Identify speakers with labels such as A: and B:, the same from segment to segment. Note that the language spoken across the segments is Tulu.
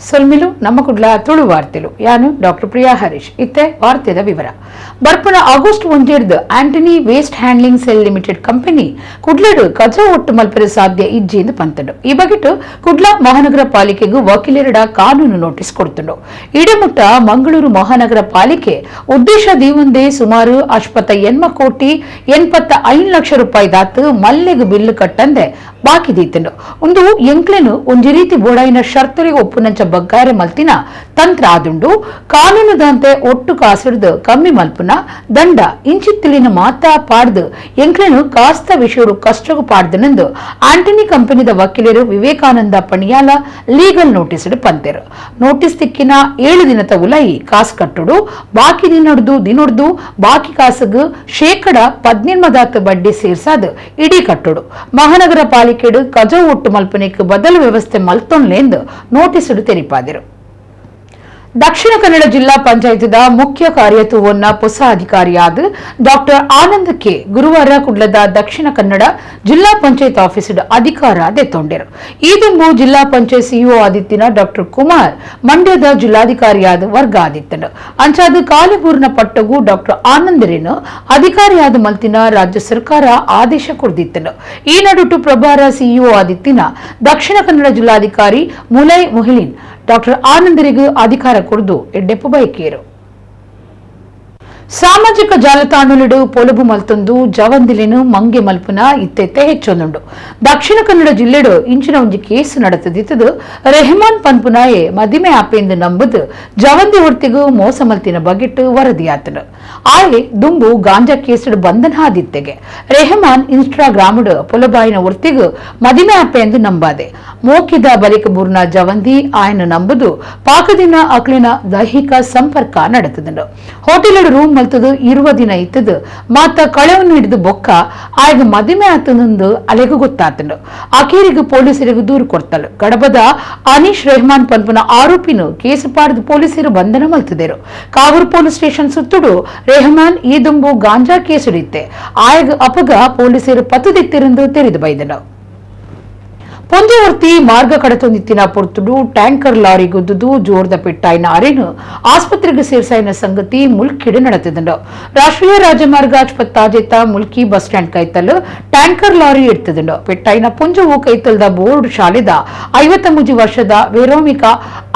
A: ಸೊಲ್ಮಿಲು ನಮ್ಮ ಕುಡ್ಲ ತುಳು ವಾರ್ತೆಲು ಯಾನು ಡಾಕ್ಟರ್ ಪ್ರಿಯಾ ಹರೀಶ್. ಇತ್ತೆ ವಾರ್ತೆದ ವಿವರ. ಬರ್ಪುನ August 1 Antony waste handling cell limited company ಕುಡ್ಲಡು ಕಜ ಒಟ್ಟು ಮಲ್ಪರೆ ಸಾಧ್ಯ ಇಜ್ಜಿ ಎಂದು ಪಂತಂಡು. ಈ ಬಗೆಟ್ ಕುಡ್ಲ ಮಹಾನಗರ ಪಾಲಿಕೆಗೂ ವಕೀಲರಡ ಕಾನೂನು ನೋಟಿಸ್ ಕೊಡ್ತುಂಡು. ಇಡಮುಟ್ಟ ಮಂಗಳೂರು ಮಹಾನಗರ ಪಾಲಿಕೆ ಉದ್ದೇಶ ದೀವಂದೇ ಸುಮಾರು 58 ಕೋಟಿ 85 ಲಕ್ಷ ರೂಪಾಯಿ ದಾತು ಮಲ್ಲೆಗು ಬಿಲ್ಲು ಕಟ್ಟಂದೆ ಬಾಕಿ ದೀತಂಡು. ಒಂದು ಎಂಕ್ಲೆನು ಒಂಜಿ ರೀತಿ ಬೋಡಾಯಿನ ಷರ್ತರಿಗೆ ಒಪ್ಪುನಂಚ ಬಗ್ಗಾರೆ ಮಲ್ತಿನ ತಂತ್ರ ಆದುಂಡು. ಕಾನೂನುದಂತೆ ಒಟ್ಟು ಕಾಸಿಡ್ದು ಕಮ್ಮಿ ಮಲ್ಪುನ ದಂಡ ಇಂಚಿತ್ತಿಲಿನ ಮಾತಾ ಪಾಡ್ದು ಎಂಕ್ಲೆನು ಕಾಸ್ತ ವಿಷಯಡು ಕಷ್ಟಗೂ ಪಾಡ್ದನೆಂದು ಆಂಟನಿ ಕಂಪನಿದ ವಕೀಲರು ವಿವೇಕಾನಂದ ಪಣಿಯಾಲ ಲೀಗಲ್ ನೋಟಿಸ್ ಪಂತೆರು. ನೋಟಿಸ್ ತಿಕ್ಕಿನ 7 ದಿನದ ಉಲೈ ಕಾಸು ಕಟ್ಟುಡು, ಬಾಕಿ ದಿನೊಡ್ದು ಬಾಕಿ ಕಾಸುಗು 18% ಬಡ್ಡಿ ಸೇರ್ಸಾದು ಇಡೀ ಕಟ್ಟುಡು. ಮಹಾನಗರ ಪಾಲಿಕೆಡು ಕಜ ಒಟ್ಟು ಮಲ್ಪನೆಕ್ ಬದಲು ವ್ಯವಸ್ಥೆ ಮಲ್ತೊನ್ಲೆಂದು ನೋಟಿಸ್ ತೆರಿಪಾದಿರು. ದಕ್ಷಿಣ ಕನ್ನಡ ಜಿಲ್ಲಾ ಪಂಚಾಯತ್ದ ಮುಖ್ಯ ಕಾರ್ಯತುವನ್ನ ಹೊಸ ಅಧಿಕಾರಿಯಾದ ಡಾಕ್ಟರ್ ಆನಂದ್ ಕೆ ಗುರುವಾರ ಕುಡ್ಲದ ದಕ್ಷಿಣ ಕನ್ನಡ ಜಿಲ್ಲಾ ಪಂಚಾಯತ್ ಆಫೀಸ್ ಅಧಿಕಾರ ದೆತ್ತೊಂಡರು. ಈ ದುಂಬು ಜಿಲ್ಲಾ ಪಂಚಾಯತ್ ಸಿಇಒ ಆದಿತ್ತಿನ ಡಾಕ್ಟರ್ ಕುಮಾರ್ ಮಂಡ್ಯದ ಜಿಲ್ಲಾಧಿಕಾರಿಯಾದ ವರ್ಗ ಆದಿತ್ತನು. ಅಂಚಾದ ಕಾಲಿಬೂರ್ನ ಪಟ್ಟಗೂ ಡಾಕ್ಟರ್ ಆನಂದರೇನು ಅಧಿಕಾರಿಯಾದ ಮಲ್ತಿನ ರಾಜ್ಯ ಸರ್ಕಾರ ಆದೇಶ ಕೊಡ್ದಿತ್ತನು. ಈ ನಡುಟು ಪ್ರಭಾರ ಸಿಇಒ ಆದಿತ್ತಿನ ದಕ್ಷಿಣ ಕನ್ನಡ ಜಿಲ್ಲಾಧಿಕಾರಿ ಮುಲೈ ಮುಹಿಲಿನ್ ಡಾಕ್ಟರ್ ಆನಂದರಿಗೂ ಅಧಿಕಾರ ಕೊಡದು ಎಡ್ಡೆಪ್ಪು ಬಯಕೇರು. ಸಾಮಾಜಿಕ ಜಾಲತಾಣಲಿಡು ಪೊಲಬು ಮಲ್ತೊಂದು ಜವಂದಿಲೆನು ಮಂಗೆ ಮಲ್ಪುನ ಇತ್ತೆತ್ತೆ ಹೆಚ್ಚೊಂದುಂಡು. ದಕ್ಷಿಣ ಕನ್ನಡ ಜಿಲ್ಲೆಡು ಇಂಚಿನ ಒಂಜಿ ಕೇಸ್ ನಡೆತದಿತ್ತದು ರೆಹಮಾನ್ ಪನ್ಪುನಾಯೆ ಮದಿಮೆ ಆಪೆಂದು ನಂಬುದು ಜವಂದಿ ಒರ್ತಿಗೂ ಮೋಸ ಮಲ್ತಿನ ಬಗೆಟ್ಟು ವರದಿಯಾತನು. ಆಯೆ ದುಂಬು ಗಾಂಜಾ ಕೇಸುಡು ಬಂಧನ ಆದಿತ್ತೆಗೆ ರೆಹಮಾನ್ ಇನ್ಸ್ಟಾಗ್ರಾಮುಡು ಪೊಲಬಾಯಿನ ಒರ್ತಿಗೂ ಮದಿಮೆ ಆಪೆಂದು ನಂಬಾದೆ. ಮೋಕಿದ ಬಲಿಕ ಬೂರ್ನ ಜವಂದಿ ಆಯನ ನಂಬುದು ಪಾಕದಿನ ಅಕ್ಲಿನ ದೈಹಿಕ ಸಂಪರ್ಕ ನಡೆತದಂಡು. ಹೋಟೆಲ್ ರೂಮ್ ಮಲ್ತದು 20 ದಿನ ಇತ್ತದು ಮಾತ ಕಳೆವನ್ನು ಹಿಡಿದು ಬೊಕ್ಕ ಆಯಗ ಮದಿಮೆ ಆತನೊಂದು ಅಲೆಗೂ ಗೊತ್ತಾತನು. ಆಕೇರಿಗೂ ಪೊಲೀಸರಿಗೂ ದೂರು ಕೊಡ್ತಲು. ಗಡಬದ ಅನೀಶ್ ರೆಹಮಾನ್ ಪನ್ಪುನ ಆರೋಪಿನು ಕೇಸು ಪಾಡದು ಪೊಲೀಸರು ಬಂಧನ ಮಲ್ತದೇರು. ಕಾವೂರು ಪೊಲೀಸ್ ಸ್ಟೇಷನ್ ಸುತ್ತುಡು ರೆಹಮಾನ್ ಈ ದುಂಬು ಗಾಂಜಾ ಕೇಸುಡಿತ್ತೆ. ಆಯಗ ಅಪಗ ಪೊಲೀಸರು ಪತ್ತುದಿತ್ತಿರೆಂದು ತೆರೆದು ಬೈದನು. ಪೊಂಜವರ್ತಿ ಮಾರ್ಗ ಕಡತೊಂದಿತ್ತಿನ ಪೊರ್ತುಡು ಟ್ಯಾಂಕರ್ ಲಾರಿ ಗುದ್ದುದು ಜೋರ್ದ ಪೆಟ್ಟಾಯಿನ ಅರೆನು ಆಸ್ಪತ್ರೆಗೆ ಸೇರ್ಸಾಯಿನ ಸಂಗತಿ ಮುಲ್ಕಿಡು ನಡೆತಿದ್ದರು. ರಾಷ್ಟ್ರೀಯ ರಾಜಮಾರ್ಗ ಆಸ್ಪತ್ತಾಜೆತ ಮುಲ್ಕಿ ಬಸ್ ಸ್ಟ್ಯಾಂಡ್ ಕೈತಲ್ ಟ್ಯಾಂಕರ್ ಲಾರಿ ಎಡ್ತದಂಡು. ಪೆಟ್ಟಾಯಿನ ಪೊಂಜವು ಕೈತಲ್ದ ಬೋರ್ಡ್ ಶಾಲೆದ 53 ವರ್ಷದ ವೆರೋಮಿಕಾ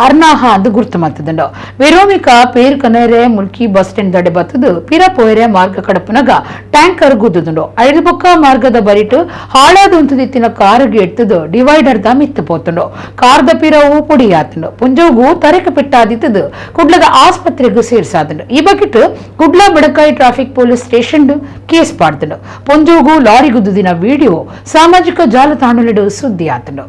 A: ಅರ್ನಾಹ ಅಂದು ಗುರ್ತು ಮತ್ತದಂಡು. ವೆರೋಮಿಕಾ ಪೇರ್ ಕನೇರೆ ಮುಲ್ಕಿ ಬಸ್ ಸ್ಟ್ಯಾಂಡ್ ದಡೆ ಬತ್ತದು ಪಿರ ಪೋಯರೆ ಮಾರ್ಗ ಕಡಪನಗ ಟ್ಯಾಂಕರ್ ಗುದ್ದುದಂಡು. ಐದು ಮಾರ್ಗದ ಬರಿಟು ಹಾಳಾದ ಉಂತುದಿತ್ತಿನ ಕಾರುಗೆ ಎಡ್ತದು ಡಿವೈಡರ್ the ಮಿತ್ತು ಪೋತುಂಡು. ಕಾರ್ದ ಪಿರವು ಪೊಡಿಯಾತುಂಡು. ಪುಂಜೋಗು ತರೆಕ ಪೆಟ್ಟಾದಿತ್ತದು ಕುಡ್ಲದ ಆಸ್ಪತ್ರೆಗೂ ಸೇರ್ಸಾದಂಡು. ಈ ಬಗೆಟ್ Kudla Madkai traffic police station case ಪಾಡ್ದುಂಡು. ಪೊಂಜೋಗು lorry ಗುದ್ದುದಿನ video ಸಾಮಾಜಿಕ ಜಾಲತಾಣಲಿಡು ಸುದ್ದಿ ಆತುಂಡು.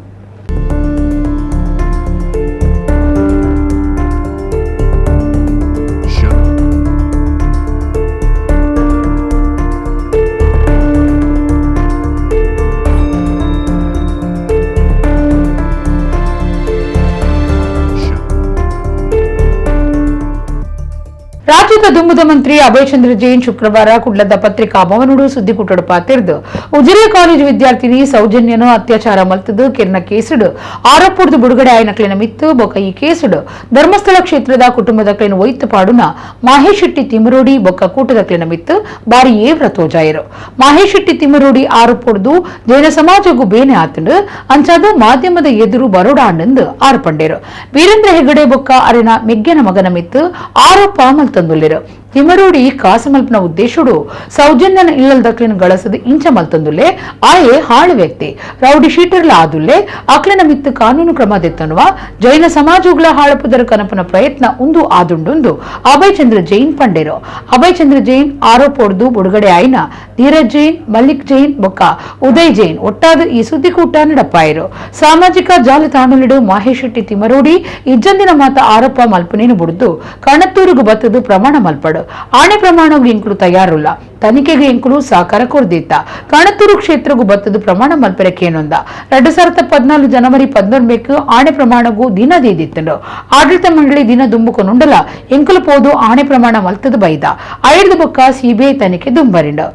A: ರಾಜ್ಯದ ದುಂಬುದ ಮಂತ್ರಿ ಅಭಯ್ ಚಂದ್ರ ಜೈನ್ ಶುಕ್ರವಾರ ಕುಡ್ಲದ ಪತ್ರಿಕಾ ಭವನಡು ಸುದ್ದಿಕೂಟಡು ಪಾತಿರ್ದು ಉಜಿರೆ ಕಾಲೇಜು ವಿದ್ಯಾರ್ಥಿನಿ ಸೌಜನ್ಯನು ಅತ್ಯಾಚಾರ ಮಲ್ತದು ಕಿರ್ನ ಕೇಸುಡು ಆರೋಪದ ಬಿಡುಗಡೆ ಆಯನಕ್ಲಿನ ಮಿತ್ತು ಬೊಕ ಈ ಕೇಸುಡು ಧರ್ಮಸ್ಥಳ ಕ್ಷೇತ್ರದ ಕುಟುಂಬದ ಕ್ಲಿನ ಒಯ್ತು ಪಾಡುನ ಮಹೇಶ್ ಶೆಟ್ಟಿ ತಿಮರೋಡಿ ಬೊಕ್ಕ ಕೂಟದ ಕ್ಲಿನ ಮಿತ್ತು ಬಾರಿ ಏವ್ರ ತೋಜಾಯರು. ಮಹೇಶ್ ಶೆಟ್ಟಿ ತಿಮರೋಡಿ ಆರೋಪದ್ದು ಜೈನ ಸಮಾಜಕ್ಕೂ ಬೇನೆ ಆತಂಡು ಅಂಚಾದ ಮಾಧ್ಯಮದ ಎದುರು ಬರೋಡಾಂಡೆಂದು ಆರ್ಪಂಡೇರು. ವೀರೇಂದ್ರ ಹೆಗಡೆ ಬೊಕ್ಕ ಅರೆನ ಮೆಗ್ಗೆನ ಮಗನ ಮಿತ್ತು ಆರೋಪ ಮಲ್ತಂದುಲ್ಲೆರು. ತಿಮರೋಡಿ ಕಾಸಮಲ್ಪನ ಉದ್ದೇಶಡು ಸೌಜನ್ಯನ ಇಲ್ಲಲ್ದಕ್ಲಿನ ಗಳಸದು ಇಂಚ ಮಲ್ತಂದುಲ್ಲೆ ಆಯೆ ಹಾಳು ವ್ಯಕ್ತಿ ರೌಡಿ ಶೀಟರ್ಲ ಆದುಲ್ಲೆ ಅಕ್ಲಿನ ಮಿತ್ತು ಕಾನೂನು ಕ್ರಮ ದೆತ್ತನುವ ಜೈನ ಸಮಾಜಗಳ ಹಾಳಪುದರ ಕನಪನ ಪ್ರಯತ್ನ ಉಂದು ಆದುಂಡುಂದು ಅಭಯ್ ಚಂದ್ರ ಜೈನ್ ಪಂಡೇರು. ಅಭಯ್ ಚಂದ್ರ ಜೈನ್ ಆರೋಪೊಡ್ದು ಬಿಡುಗಡೆ ಆಯ್ನ ಧೀರಜ್ ಜೈನ್, ಮಲ್ಲಿಕ್ ಜೈನ್ ಬೊಕ್ಕ ಉದಯ್ ಜೈನ್ ಒಟ್ಟಾದ ಈ ಸುದ್ದಿಕೂಟ ನಡಪಾಯರು. ಸಾಮಾಜಿಕ ಜಾಲತಾಣಲಿಡು ಮಹೇಶ್ ಶೆಟ್ಟಿ ತಿಮರೋಡಿ ಇಜ್ಜಂದಿನ ಮಾತ ಆರೋಪ ಮಲ್ಪನೇನು ಬುಡ್ದು ಕಣತ್ತೂರುಗು ಬತ್ತದು ಪ್ರಮಾಣ ಮಲ್ಪಡು. ಆಣೆ ಪ್ರಮಾಣವು ಎಂಕುಲು ತಯಾರುಲ್ಲ, ತನಿಖೆಗೆ ಎಂಕುಲು ಸಹಕಾರ ಕೊರ್ದಿತ್ತ. ಕಣತೂರು ಕ್ಷೇತ್ರಗೂ ಬತ್ತದು ಪ್ರಮಾಣ ಮಲ್ಪೆರಕೇನೊಂದ 2014 ಜನವರಿ 11 ಆಣೆ ಪ್ರಮಾಣಗೂ ದಿನ ದೀದಿತ್ತಂಡು. ಆಡಳಿತ ಮಂಡಳಿ ದಿನ ದುಂಬುಕೊನುಂಡಲ ಎಂಕುಲು ಪೋದು ಆಣೆ ಪ್ರಮಾಣ ಮಲ್ತದು ಬೈದ. ಐದು ಬೊಕ್ಕ ಸಿಬಿಐ ತನಿಖೆ ದುಂಬರಿಂಡು.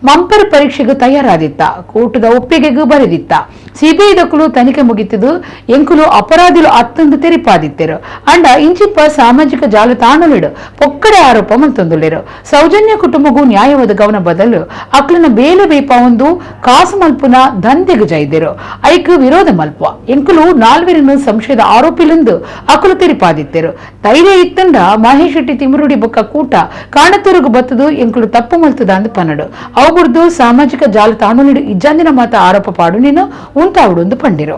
A: ಮಂಪರ್ ಪರೀಕ್ಷೆಗೆ ತಯಾರಾದಿತ್ತ ಕೂಟದ ಒಪ್ಪಿಗೆಗೂ ಬರೆದಿತ್ತ. ಸಿಬಿಐ ದಕ್ಕಲು ತನಿಖೆ ಮುಗಿತಿದ್ದು ಎಂಕುಲು ಅಪರಾಧಿಲು ಅತ್ತಂದು ತೆರಿಪಾದಿತ್ತೆರು. ಅಂಡ ಇಂಚಿಪ್ಪ ಸಾಮಾಜಿಕ ಜಾಲತಾಣಲಿಡು ಪೊಕ್ಕಡೆ ಆರೋಪ ಮಲ್ತೊಂದುಲ್ಲೆರು. ಸೌಜನ್ಯ ಕುಟುಂಬಗೂ ನ್ಯಾಯವಾದ ಗಮನ ಬದಲು ಅಕ್ಲನ ಬೇಲೆ ಬೇಪ ಒಂದು ಕಾಸು ಮಲ್ಪುನ ದಂಧೆಗು ಜೈದೆರು. ಐಕ್ ವಿರೋಧ ಮಲ್ಪ ಎಂಕುಲು ನಾಲ್ವೆರನ್ನು ಸಂಶಯದ ಆರೋಪಿಲೆಂದು ಅಕುಲು ತೆರಿಪಾದಿತ್ತೆರು. ಧೈರ್ಯ ಇತ್ತಂಡ ಮಹೇಶ್ ಶೆಟ್ಟಿ ತಿಮರುಡಿ ಬೊಕ್ಕ ಕೂಟ ಕಾಣತೂರುಗು ಬತ್ತದು ಎಂಕುಲು ತಪ್ಪು ಮಲ್ತದ ಅಂದ್ ಪನ್ನಡು. ಅವು ಬುಡ್ದು ಸಾಮಾಜಿಕ ಜಾಲತಾಣಲಿಡು ಇಜ್ಜಂದಿನ ಮಾತ ಆರೋಪ ಪಾಡು ನೀನು ಉಂಟಾವುಡು ಪಂಡಿರು.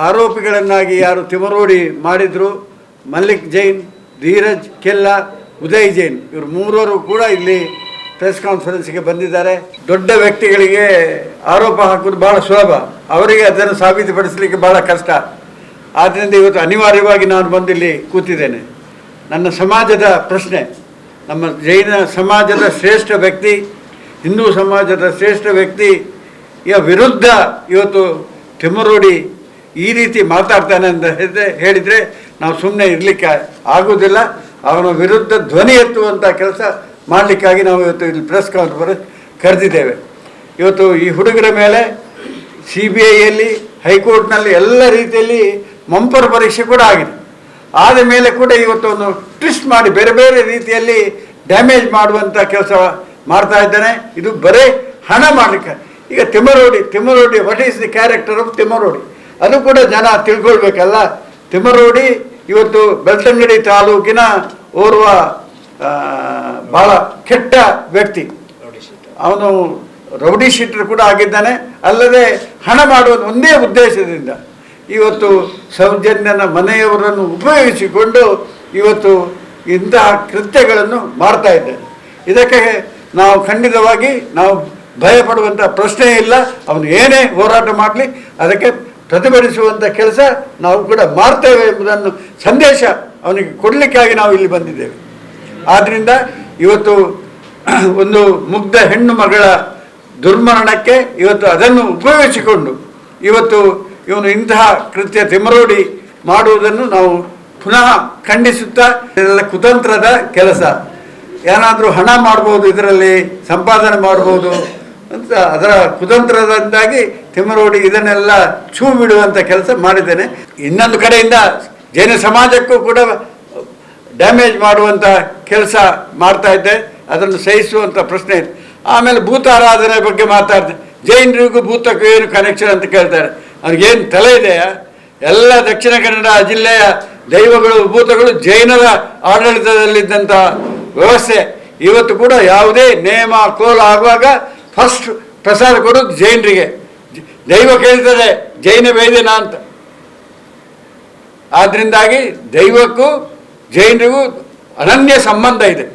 B: ಆರೋಪಿಗಳನ್ನಾಗಿ ಯಾರು ತಿಮರೋಡಿ ಮಾಡಿದ್ರು, ಮಲ್ಲಿಕ್ ಜೈನ್, ಧೀರಜ್ ಕೆಲ್ಲಾ, ಉದಯ್ ಜೈನ್, ಇವರು ಮೂವರು ಕೂಡ ಇಲ್ಲಿ ಪ್ರೆಸ್ ಕಾನ್ಫರೆನ್ಸ್ಗೆ ಬಂದಿದ್ದಾರೆ. ದೊಡ್ಡ ವ್ಯಕ್ತಿಗಳಿಗೆ ಆರೋಪ ಹಾಕುವುದು ಬಹಳ ಸುಲಭ, ಅವರಿಗೆ ಅದನ್ನು ಸಾಬೀತುಪಡಿಸಲಿಕ್ಕೆ ಬಹಳ ಕಷ್ಟ. ಆದ್ದರಿಂದ ಇವತ್ತು ಅನಿವಾರ್ಯವಾಗಿ ನಾನು ಬಂದು ಇಲ್ಲಿ ಕೂತಿದ್ದೇನೆ. ನನ್ನ ಸಮಾಜದ ಪ್ರಶ್ನೆ, ನಮ್ಮ ಜೈನ ಸಮಾಜದ ಶ್ರೇಷ್ಠ ವ್ಯಕ್ತಿ, ಹಿಂದೂ ಸಮಾಜದ ಶ್ರೇಷ್ಠ ವ್ಯಕ್ತಿಯ ವಿರುದ್ಧ ಇವತ್ತು ತಿಮರೋಡಿ ಈ ರೀತಿ ಮಾತಾಡ್ತಾನೆ ಅಂತ ಹೇಳಿದರೆ ನಾವು ಸುಮ್ಮನೆ ಇರಲಿಕ್ಕೆ ಆಗುವುದಿಲ್ಲ. ಅವನ ವಿರುದ್ಧ ಧ್ವನಿ ಎತ್ತುವಂಥ ಕೆಲಸ ಮಾಡಲಿಕ್ಕಾಗಿ ನಾವು ಇವತ್ತು ಇಲ್ಲಿ ಪ್ರೆಸ್ ಕಾನ್ಫರೆನ್ಸ್ ಕರೆದಿದ್ದೇವೆ. ಇವತ್ತು ಈ ಹುಡುಗರ ಮೇಲೆ ಸಿಬಿಐಯಲ್ಲಿ, ಹೈಕೋರ್ಟ್ನಲ್ಲಿ ಎಲ್ಲ ರೀತಿಯಲ್ಲಿ ಮಂಪರ್ ಪರೀಕ್ಷೆ ಕೂಡ ಆಗಿದೆ. ಆದ ಮೇಲೆ ಕೂಡ ಇವತ್ತು ಒಂದು ಟ್ವಿಸ್ಟ್ ಮಾಡಿ ಬೇರೆ ಬೇರೆ ರೀತಿಯಲ್ಲಿ ಡ್ಯಾಮೇಜ್ ಮಾಡುವಂಥ ಕೆಲಸ ಮಾಡ್ತಾ ಇದ್ದಾನೆ. ಇದು ಬರೇ ಹಣ ಮಾಡಲಿಕ್ಕೆ. ಈಗ Timmarodi Timmarodi what is the character of Thimarodi? ಅದು ಕೂಡ ಜನ ತಿಳ್ಕೊಳ್ಬೇಕಲ್ಲ. ತಿಮ್ಮರೋಡಿ ಇವತ್ತು ಬೆಳ್ತಂಗಡಿ ತಾಲೂಕಿನ ಓರ್ವ ಬಹಳ ಕೆಟ್ಟ ವ್ಯಕ್ತಿ. ಅವನು ರೌಡಿ ಶೀಟರ್ ಕೂಡ ಆಗಿದ್ದಾನೆ. ಅಲ್ಲದೆ ಹಣ ಮಾಡುವ ಒಂದೇ ಉದ್ದೇಶದಿಂದ ಇವತ್ತು ಸೌಜನ್ಯನ ಮನೆಯವರನ್ನು ಉಪಯೋಗಿಸಿಕೊಂಡು ಇವತ್ತು ಇಂತಹ ಕೃತ್ಯಗಳನ್ನು ಮಾಡ್ತಾ ಇದ್ದಾನೆ. ಇದಕ್ಕೆ ನಾವು ಖಂಡಿತವಾಗಿ ನಾವು ಭಯಪಡುವಂಥ ಪ್ರಶ್ನೆ ಇಲ್ಲ. ಅವನು ಏನೇ ಹೋರಾಟ ಮಾಡಲಿ, ಅದಕ್ಕೆ ಪ್ರತಿಭಟಿಸುವಂಥ ಕೆಲಸ ನಾವು ಕೂಡ ಮಾಡ್ತೇವೆ ಎಂಬುದನ್ನು ಸಂದೇಶ ಅವನಿಗೆ ಕೊಡಲಿಕ್ಕಾಗಿ ನಾವು ಇಲ್ಲಿ ಬಂದಿದ್ದೇವೆ. ಆದ್ದರಿಂದ ಇವತ್ತು ಒಂದು ಮುಗ್ಧ ಹೆಣ್ಣು ಮಗಳ ದುರ್ಮರಣಕ್ಕೆ ಇವತ್ತು ಅದನ್ನು ಉಪಯೋಗಿಸಿಕೊಂಡು ಇವತ್ತು ಇವನು ಇಂತಹ ಕೃತ್ಯ ತಿಮರೋಡಿ ಮಾಡುವುದನ್ನು ನಾವು ಪುನಃ ಖಂಡಿಸುತ್ತಾ, ಇದೆಲ್ಲ ಕುತಂತ್ರದ ಕೆಲಸ, ಏನಾದರೂ ಹಣ ಮಾಡ್ಬೋದು, ಇದರಲ್ಲಿ ಸಂಪಾದನೆ ಮಾಡ್ಬೋದು ಅಂತ ಅದರ ಕುತಂತ್ರದಿಂದಾಗಿ ತಿಮರೋಡಿ ಇದನ್ನೆಲ್ಲ ಛೂ ಬಿಡುವಂಥ ಕೆಲಸ ಮಾಡಿದ್ದೇನೆ. ಇನ್ನೊಂದು ಕಡೆಯಿಂದ ಜೈನ ಸಮಾಜಕ್ಕೂ ಕೂಡ ಡ್ಯಾಮೇಜ್ ಮಾಡುವಂಥ ಕೆಲಸ ಮಾಡ್ತಾ ಇದ್ದೆ. ಅದನ್ನು ಸಹಿಸುವಂಥ ಪ್ರಶ್ನೆ ಇದೆ. ಆಮೇಲೆ ಭೂತಾರಾಧನೆ ಬಗ್ಗೆ ಮಾತಾಡ್ತಾರೆ. ಜೈನರಿಗೂ ಭೂತಕ್ಕೂ ಏನು ಕನೆಕ್ಷನ್ ಅಂತ ಕೇಳ್ತಾರೆ. ಅವ್ರಿಗೇನು ತಲೆ ಇದೆಯಾ? ಎಲ್ಲ ದಕ್ಷಿಣ ಕನ್ನಡ ಜಿಲ್ಲೆಯ ದೈವಗಳು, ಭೂತಗಳು ಜೈನರ ಆಡಳಿತದಲ್ಲಿದ್ದಂಥ ವ್ಯವಸ್ಥೆ. ಇವತ್ತು ಕೂಡ ಯಾವುದೇ ನೇಮ ಕೋಲ ಆಗುವಾಗ ಫಸ್ಟ್ ಪ್ರಸಾದ ಕೊಡೋದು ಜೈನರಿಗೆ. ದೈವ ಕೇಳ್ತದೆ, ಜೈನ ವೇದನಾ ಅಂತ. ಆದ್ದರಿಂದಾಗಿ ದೈವಕ್ಕೂ ಜೈನರಿಗೂ ಅನನ್ಯ ಸಂಬಂಧ ಇದೆ.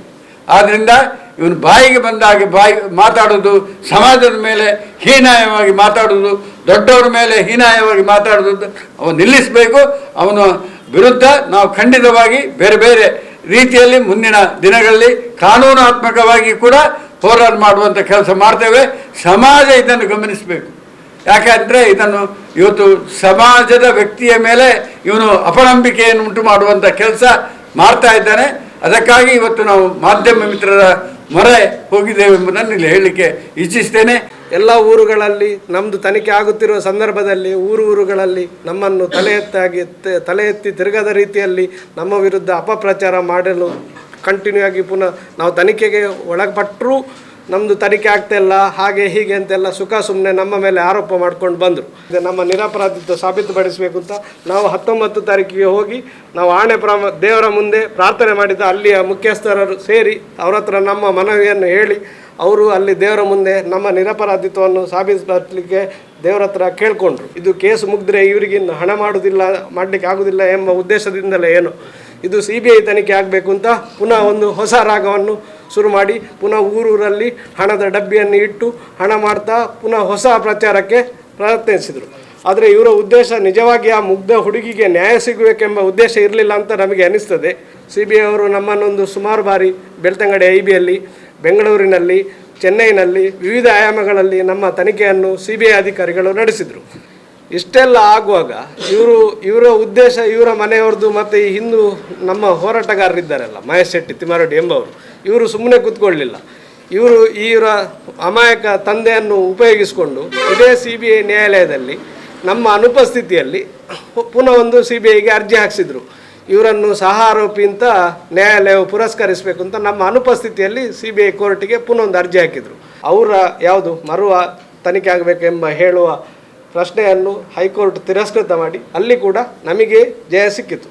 B: ಆದ್ದರಿಂದ ಇವನು ಬಾಯಿಗೆ ಬಂದಾಗ ಬಾಯಿ ಮಾತಾಡೋದು, ಸಮಾಜದ ಮೇಲೆ ಹೀನಾಯವಾಗಿ ಮಾತಾಡೋದು, ದೊಡ್ಡವರ ಮೇಲೆ ಹೀನಾಯವಾಗಿ ಮಾತಾಡೋದು ಅವನು ನಿಲ್ಲಿಸಬೇಕು. ಅವನ ವಿರುದ್ಧ ನಾವು ಖಂಡಿತವಾಗಿ ಬೇರೆ ಬೇರೆ ರೀತಿಯಲ್ಲಿ ಮುಂದಿನ ದಿನಗಳಲ್ಲಿ ಕಾನೂನಾತ್ಮಕವಾಗಿ ಕೂಡ ಹೋರಾಟ ಮಾಡುವಂಥ ಕೆಲಸ ಮಾಡ್ತೇವೆ. ಸಮಾಜ ಇದನ್ನು ಗಮನಿಸಬೇಕು. ಯಾಕಂದರೆ ಇದನ್ನು ಇವತ್ತು ಸಮಾಜದ ವ್ಯಕ್ತಿಯ ಮೇಲೆ ಇವನು ಅಪನಂಬಿಕೆಯನ್ನು ಉಂಟು ಮಾಡುವಂಥ ಕೆಲಸ ಮಾಡ್ತಾ ಇದ್ದಾನೆ. ಅದಕ್ಕಾಗಿ ಇವತ್ತು ನಾವು ಮಾಧ್ಯಮ ಮಿತ್ರರ ಮೊರೆ ಹೋಗಿದ್ದೇವೆ ಎಂಬುದನ್ನು ಇಲ್ಲಿ ಹೇಳಲಿಕ್ಕೆ ಇಚ್ಛಿಸ್ತೇನೆ.
C: ಎಲ್ಲ ಊರುಗಳಲ್ಲಿ ನಮ್ಮದು ತನಿಖೆ ಆಗುತ್ತಿರುವ ಸಂದರ್ಭದಲ್ಲಿ ಊರು ಊರುಗಳಲ್ಲಿ ನಮ್ಮನ್ನು ತಲೆ ಎತ್ತಿ ತಿರುಗದ ರೀತಿಯಲ್ಲಿ ನಮ್ಮ ವಿರುದ್ಧ ಅಪಪ್ರಚಾರ ಮಾಡಲು ಕಂಟಿನ್ಯೂ ಆಗಿ ಪುನಃ ನಾವು ತನಿಖೆಗೆ ಒಳಪಟ್ಟರೂ ನಮ್ಮದು ತನಿಖೆ ಆಗ್ತಾ ಇಲ್ಲ, ಹಾಗೆ ಹೀಗೆ ಅಂತೆಲ್ಲ ಸುಖ ಸುಮ್ಮನೆ ನಮ್ಮ ಮೇಲೆ ಆರೋಪ ಮಾಡ್ಕೊಂಡು ಬಂದರು. ನಮ್ಮ ನಿರಪರಾಧಿತ್ವ ಸಾಬೀತುಪಡಿಸಬೇಕು ಅಂತ ನಾವು 19 ತಾರೀಕಿಗೆ ಹೋಗಿ ನಾವು ಆಣೆ ದೇವರ ಮುಂದೆ ಪ್ರಾರ್ಥನೆ ಮಾಡಿದ ಅಲ್ಲಿಯ ಮುಖ್ಯಸ್ಥರರು ಸೇರಿ ಅವರ ಹತ್ರ ನಮ್ಮ ಮನವಿಯನ್ನು ಹೇಳಿ ಅವರು ಅಲ್ಲಿ ದೇವರ ಮುಂದೆ ನಮ್ಮ ನಿರಪರಾಧಿತ್ವವನ್ನು ಸಾಬೀತುಪಡಿಸಲಿಕ್ಕೆ ದೇವರ ಹತ್ರ ಕೇಳಿಕೊಂಡ್ರು. ಇದು ಕೇಸ್ ಮುಗಿದ್ರೆ ಇವರಿಗಿನ್ನು ಹಣ ಮಾಡಲಿಕ್ಕೆ ಆಗೋದಿಲ್ಲ ಎಂಬ ಉದ್ದೇಶದಿಂದಲೇ ಏನು ಇದು ಸಿಬಿಐ ತನಿಖೆ ಆಗಬೇಕು ಅಂತ ಪುನಃ ಒಂದು ಹೊಸ ರಾಗವನ್ನು ಶುರು ಮಾಡಿ ಪುನಃ ಊರೂರಲ್ಲಿ ಹಣದ ಡಬ್ಬಿಯನ್ನು ಇಟ್ಟು ಹಣ ಮಾಡ್ತಾ ಪುನಃ ಹೊಸ ಪ್ರಚಾರಕ್ಕೆ ಪ್ರಯತ್ನಿಸಿದರು. ಆದರೆ ಇವರ ಉದ್ದೇಶ ನಿಜವಾಗಿ ಆ ಮುಗ್ಧ ಹುಡುಗಿಗೆ ನ್ಯಾಯ ಸಿಗಬೇಕೆಂಬ ಉದ್ದೇಶ ಇರಲಿಲ್ಲ ಅಂತ ನಮಗೆ ಅನ್ನಿಸ್ತದೆ. ಸಿಬಿಐ ಅವರು ನಮ್ಮನ್ನೊಂದು ಸುಮಾರು ಬಾರಿ ಬೆಳ್ತಂಗಡಿ ಐಬಿಯಲ್ಲಿ, ಬೆಂಗಳೂರಿನಲ್ಲಿ, ಚೆನ್ನೈನಲ್ಲಿ ವಿವಿಧ ಆಯಾಮಗಳಲ್ಲಿ ನಮ್ಮ ತನಿಖೆಯನ್ನು ಸಿಬಿಐ ಅಧಿಕಾರಿಗಳು ನಡೆಸಿದರು. ಇಷ್ಟೆಲ್ಲ ಆಗುವಾಗ ಇವರ ಉದ್ದೇಶ ಇವರ ಮನೆಯವ್ರದ್ದು ಮತ್ತು ಈ ಹಿಂದೂ ನಮ್ಮ ಹೋರಾಟಗಾರರಿದ್ದಾರಲ್ಲ ಮಹೇಶ್ ಶೆಟ್ಟಿ ತಿಮ್ಮಾರೆಡ್ಡಿ ಎಂಬವರು, ಇವರು ಸುಮ್ಮನೆ ಕೂತ್ಕೊಳ್ಳಲಿಲ್ಲ. ಇವರು ಇವರ ಅಮಾಯಕ ತಂದೆಯನ್ನು ಉಪಯೋಗಿಸಿಕೊಂಡು ಇದೇ CBI ನ್ಯಾಯಾಲಯದಲ್ಲಿ ನಮ್ಮ ಅನುಪಸ್ಥಿತಿಯಲ್ಲಿ ಪುನಃ ಒಂದು CBIಗೆ ಅರ್ಜಿ ಹಾಕಿಸಿದರು. ಇವರನ್ನು ಸಹ ಆರೋಪಿ ಅಂತ ನ್ಯಾಯಾಲಯವು ಪುರಸ್ಕರಿಸಬೇಕು ಅಂತ ನಮ್ಮ ಅನುಪಸ್ಥಿತಿಯಲ್ಲಿ CBI ಕೋರ್ಟಿಗೆ ಪುನಃ ಒಂದು ಅರ್ಜಿ ಹಾಕಿದರು. ಅವರ ಯಾವುದು ಮರುವ ತನಿಖೆ ಆಗಬೇಕೆಂಬ ಹೇಳುವ ಪ್ರಶ್ನೆಯನ್ನು ಹೈಕೋರ್ಟ್ ತಿರಸ್ಕೃತ ಮಾಡಿ ಅಲ್ಲಿ ಕೂಡ ನಮಗೆ ಜಯ ಸಿಕ್ಕಿತು.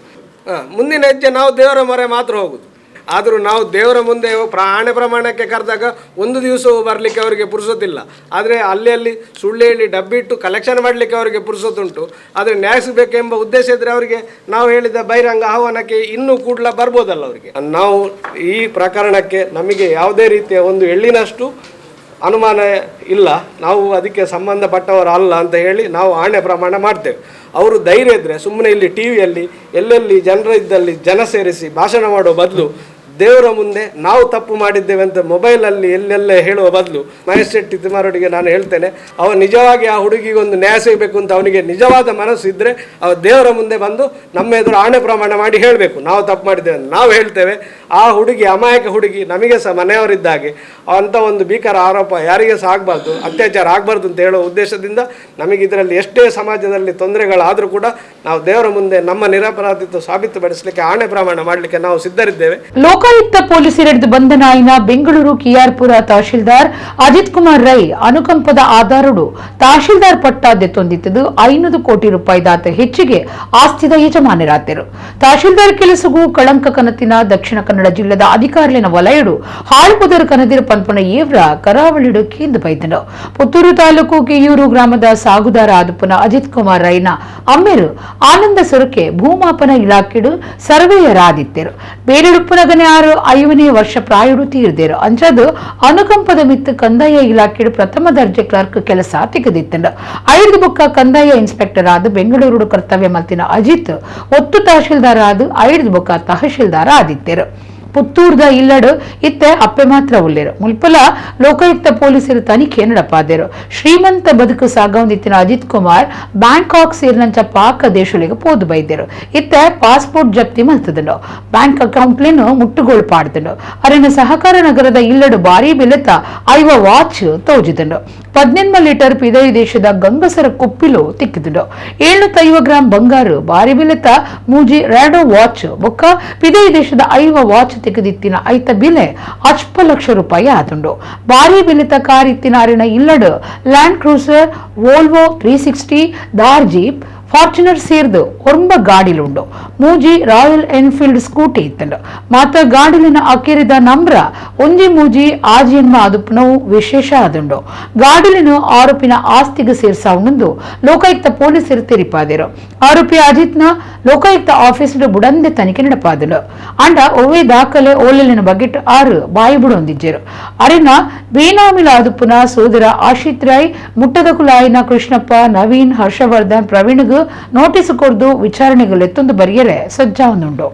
C: ಮುಂದಿನ ಹೆಜ್ಜೆ ನಾವು ದೇವರ ಮೊರೆ ಮಾತ್ರ ಹೋಗುದು. ಆದರೂ ನಾವು ದೇವರ ಮುಂದೆ ಪ್ರಾಣ ಪ್ರಮಾಣಕ್ಕೆ ಕರೆದಾಗ ಒಂದು ದಿವಸವೂ ಬರಲಿಕ್ಕೆ ಅವರಿಗೆ ಪುರುಸೊತ್ತಿಲ್ಲ. ಆದರೆ ಅಲ್ಲಿ ಸುಳ್ಳು ಹೇಳಿ ಡಬ್ಬಿಟ್ಟು ಕಲೆಕ್ಷನ್ ಮಾಡಲಿಕ್ಕೆ ಅವರಿಗೆ ಪುರುಸೊತ್ತುಂಟು. ಆದರೆ ನ್ಯಾಯಿಸಬೇಕೆಂಬ ಉದ್ದೇಶ ಇದ್ದರೆ ಅವರಿಗೆ ನಾವು ಹೇಳಿದ ಬಹಿರಂಗ ಆಹ್ವಾನಕ್ಕೆ ಇನ್ನೂ ಕೂಡಲ ಬರ್ಬೋದಲ್ಲ ಅವರಿಗೆ. ನಾವು ಈ ಪ್ರಕರಣಕ್ಕೆ ನಮಗೆ ಯಾವುದೇ ರೀತಿಯ ಒಂದು ಎಳ್ಳಿನಷ್ಟು ಅನುಮಾನ ಇಲ್ಲ, ನಾವು ಅದಕ್ಕೆ ಸಂಬಂಧಪಟ್ಟವರು ಅಲ್ಲ ಅಂತ ಹೇಳಿ ನಾವು ಆಣೆ ಪ್ರಮಾಣ ಮಾಡ್ತೇವೆ. ಅವರು ಧೈರ್ಯ ಇದ್ದರೆ ಸುಮ್ಮನೆ ಇಲ್ಲಿ ಟಿ ವಿಯಲ್ಲಿ ಎಲ್ಲೆಲ್ಲಿ ಜನರ ಇದ್ದಲ್ಲಿ ಜನ ಸೇರಿಸಿ ಭಾಷಣ ಮಾಡೋ ಬದಲು ದೇವರ ಮುಂದೆ ನಾವು ತಪ್ಪು ಮಾಡಿದ್ದೇವೆ ಅಂತ ಮೊಬೈಲಲ್ಲಿ ಎಲ್ಲೆಲ್ಲೇ ಹೇಳುವ ಬದಲು ಮಹೇಶ್ ಶೆಟ್ಟಿ ತಿಮ್ಮಾರೋಡಿಗೆ ನಾನು ಹೇಳ್ತೇನೆ, ಅವ ನಿಜವಾಗಿ ಆ ಹುಡುಗಿಗೊಂದು ನ್ಯಾಯ ಸಿಗಬೇಕು ಅಂತ ಅವನಿಗೆ ನಿಜವಾದ ಮನಸ್ಸು ಇದ್ದರೆ ಅವ ದೇವರ ಮುಂದೆ ಬಂದು ನಮ್ಮ ಎದುರು ಆಣೆ ಪ್ರಮಾಣ ಮಾಡಿ ಹೇಳಬೇಕು ನಾವು ತಪ್ಪು ಮಾಡಿದ್ದೇವೆ ಅಂತ. ನಾವು ಹೇಳ್ತೇವೆ ಆ ಹುಡುಗಿ ಅಮಾಯಕ ಹುಡುಗಿ, ನಮಗೆ ಸಹ ಮನೆಯವರಿದ್ದಾಗೆ ಅಂಥ ಒಂದು ಭೀಕರ ಆರೋಪ ಯಾರಿಗೆ ಸಹ ಆಗಬಾರ್ದು, ಅತ್ಯಾಚಾರ ಆಗಬಾರ್ದು ಅಂತ ಹೇಳುವ ಉದ್ದೇಶದಿಂದ ನಮಗೆ ಇದರಲ್ಲಿ ಎಷ್ಟೇ ಸಮಾಜದಲ್ಲಿ ತೊಂದರೆಗಳಾದರೂ ಕೂಡ ನಾವು ದೇವರ ಮುಂದೆ ನಮ್ಮ ನಿರಪರಾಧಿತ್ವ ಸಾಬೀತುಪಡಿಸಲಿಕ್ಕೆ ಆಣೆ ಪ್ರಮಾಣ ಮಾಡಲಿಕ್ಕೆ ನಾವು ಸಿದ್ಧರಿದ್ದೇವೆ.
A: ಲೋಕಾಯುಕ್ತ ಪೊಲೀಸರಿಡಿದು ಬಂಧನ ಆಯಿನ ಬೆಂಗಳೂರು ಕಿಯಾರ್ಪುರ ತಹಶೀಲ್ದಾರ್ ಅಜಿತ್ ಕುಮಾರ್ ರೈ ಅನುಕಂಪದ ಆಧಾರಡು ತಹಶೀಲ್ದಾರ್ ಪಟ್ಟ ದೆತ್ತೊಂದಿತ್ತದು 500 ಕೋಟಿ ರೂಪಾಯಿ ದಾತ ಹೆಚ್ಚಿಗೆ ಆಸ್ತಿದ ಯಜಮಾನರಾತೆರು. ತಹಶೀಲ್ದಾರ್ ಕೆಲಸಗೂ ಕಳಂಕ ಕನತಿನ ದಕ್ಷಿಣ ಕನ್ನಡ ಜಿಲ್ಲೆದ ಅಧಿಕಾರಿನ ವಲಯಡು ಹಾಳುಪುದರ್ ಕನದಿರು ಪನ್ಪನ ಏವ್ರ ಕರಾವಳಿಡು ಕೇಂದ್ರ ಬೈದನು. ಪುತ್ತೂರು ತಾಲೂಕು ಕೆಯೂರು ಗ್ರಾಮದ ಸಾಗುದಾರ ಆದುಪುನ ಅಜಿತ್ ಕುಮಾರ್ ರೈನ ಅಮ್ಮೆರು ಆನಂದ ಸೊರಕೆ ಭೂಮಾಪನ ಇಲಾಖೆಡು ಸರ್ವೇಯರ್ ಆದಿತ್ಯರು. ಬೇರೆಡುಪ್ಪುನಗನೆ 6 ವರ್ಷ ಪ್ರಾಯುಡು ತೀರ್ದೇರು. ಅಂಚದು ಅನುಕಂಪದ ಮಿತ್ತು ಕಂದಾಯ ಇಲಾಖೆ ಪ್ರಥಮ ದರ್ಜೆ ಕ್ಲರ್ಕ್ ಕೆಲಸ ತೆಗೆದಿತ್ತಂಡು. 5 ಬುಕ್ಕ ಕಂದಾಯ ಇನ್ಸ್ಪೆಕ್ಟರ್ ಆದ ಬೆಂಗಳೂರು ಕರ್ತವ್ಯ ಮಲ್ತಿನ ಅಜಿತ್ ಒತ್ತು ತಹಶೀಲ್ದಾರ್ ಆದ 5 ಬುಕ್ಕ ತಹಶೀಲ್ದಾರ್ ಆದಿತ್ಯರು. ಪುತ್ತೂರ್ದ ಇಲ್ಲಡು ಇತ್ತೆ ಅಪ್ಪೆ ಮಾತ್ರ ಉಲ್ಲೇರು. ಮುಲ್ಪಲ ಲೋಕಾಯುಕ್ತ ಪೊಲೀಸರು ತನಿಖೆ ನಡಪಾದರು. ಶ್ರೀಮಂತ ಬದುಕು ಸಾಗವಂದಿತ್ತಿನ ಅಜಿತ್ ಕುಮಾರ್ ಬ್ಯಾಂಕಾಕ್ ಸೇರಿನಂಚ ಪಾಕ ದೇಶಗಳಿಗೆ ಪೋದು ಬೈದರು. ಇತ್ತೆ ಪಾಸ್ಪೋರ್ಟ್ ಜಪ್ತಿ ಮಲ್ತದನು, ಬ್ಯಾಂಕ್ ಅಕೌಂಟ್ಲೇನು ಮುಟ್ಟುಗೋಳು ಪಾಡ್ದನು. ಅರಣ್ಯ ಸಹಕಾರ ನಗರದ ಇಲ್ಲಡು ಭಾರೀ ಬೆಲೆತ ಐವ ವಾಚ್ ತೋಜಿದನು. 18 ಲೀಟರ್ ಪಿದೈ ದೇಶದ ಗಂಗಸರ ಕುಪ್ಪಿಲು ತಿಕ್ಕಿದನು. 750 ಗ್ರಾಂ ಬಂಗಾರು ಭಾರಿ ಬೆಲೆತ ಮೂಜಿ ರ್ಯಾಡೋ ವಾಚ್ ಬೊಕ್ಕ ಪಿದೈ ದೇಶದ ಐವ ವಾಚ್ ತೆಗೆದಿತ್ತಿನ ಐತ ಬೆಲೆ 50 ಲಕ್ಷ ರೂಪಾಯಿ ಆದುಂಡು. ಭಾರಿ ಬೆಲೆತ ಕಾರ್ ಇತ್ತಿನ ಅರಿನ ಇಲ್ಲಡು Land Cruiser, Volvo 360, Thar jeep, Fortuner ಸೇರ್ದು ಒರ್ಂಬ ಗಾಡಿಲುಂಡು. ಮೂಜಿ royal Enfield scooty ಇತ್ತಂಡು. ಮಾತ ಗಾಡಿಲಿನ ಅಕೇರಿದ ನಂಬ್ರ ಒಂಜಿ ಮೂಜಿ ಆಜಿಯನ್ಮ ಅದುಪನವು ವಿಶೇಷ ಆದುಂಡು. ಗಾಡಿಲಿನ ಆರೋಪಿನ ಆಸ್ತಿಗೆ ಸೇರ್ಸಾವನೊಂದು ಲೋಕಾಯುಕ್ತ ಪೊಲೀಸರು ತೆರಿಪಾದರು. ಆರೋಪಿ ಅಜಿತ್ನ ಲೋಕಾಯುಕ್ತ ಆಫೀಸ್ ಬುಡಂದೆ ತನಿಖೆ ನಡಪಾದನು. ಅಂಡ ಒವ್ವೇ ದಾಖಲೆ ಓಲೆಲಿನ ಬಗೆಟ್ 6 ಬಾಯಿ ಬುಡೊಂದಿಜ್ಜರು. ಅರಿನ ಬೇನಾಮಿಲ ಅದುಪುನ ಸೋದರ ಆಶಿತ್ ರಾಯ್, ಮುಟ್ಟದ ಕುಲಾಯಿನ ಕೃಷ್ಣಪ್ಪ, ನವೀನ್, ಹರ್ಷವರ್ಧನ್, ಪ್ರವೀಣ್ಗ್ ನೋಟಿಸ್ ಕೊರ್ದು ವಿಚಾರಣೆಗಳು ಎತ್ತೊಂದು ಬರಿಯರೆ ಸಜ್ಜಾವನುಂಡು.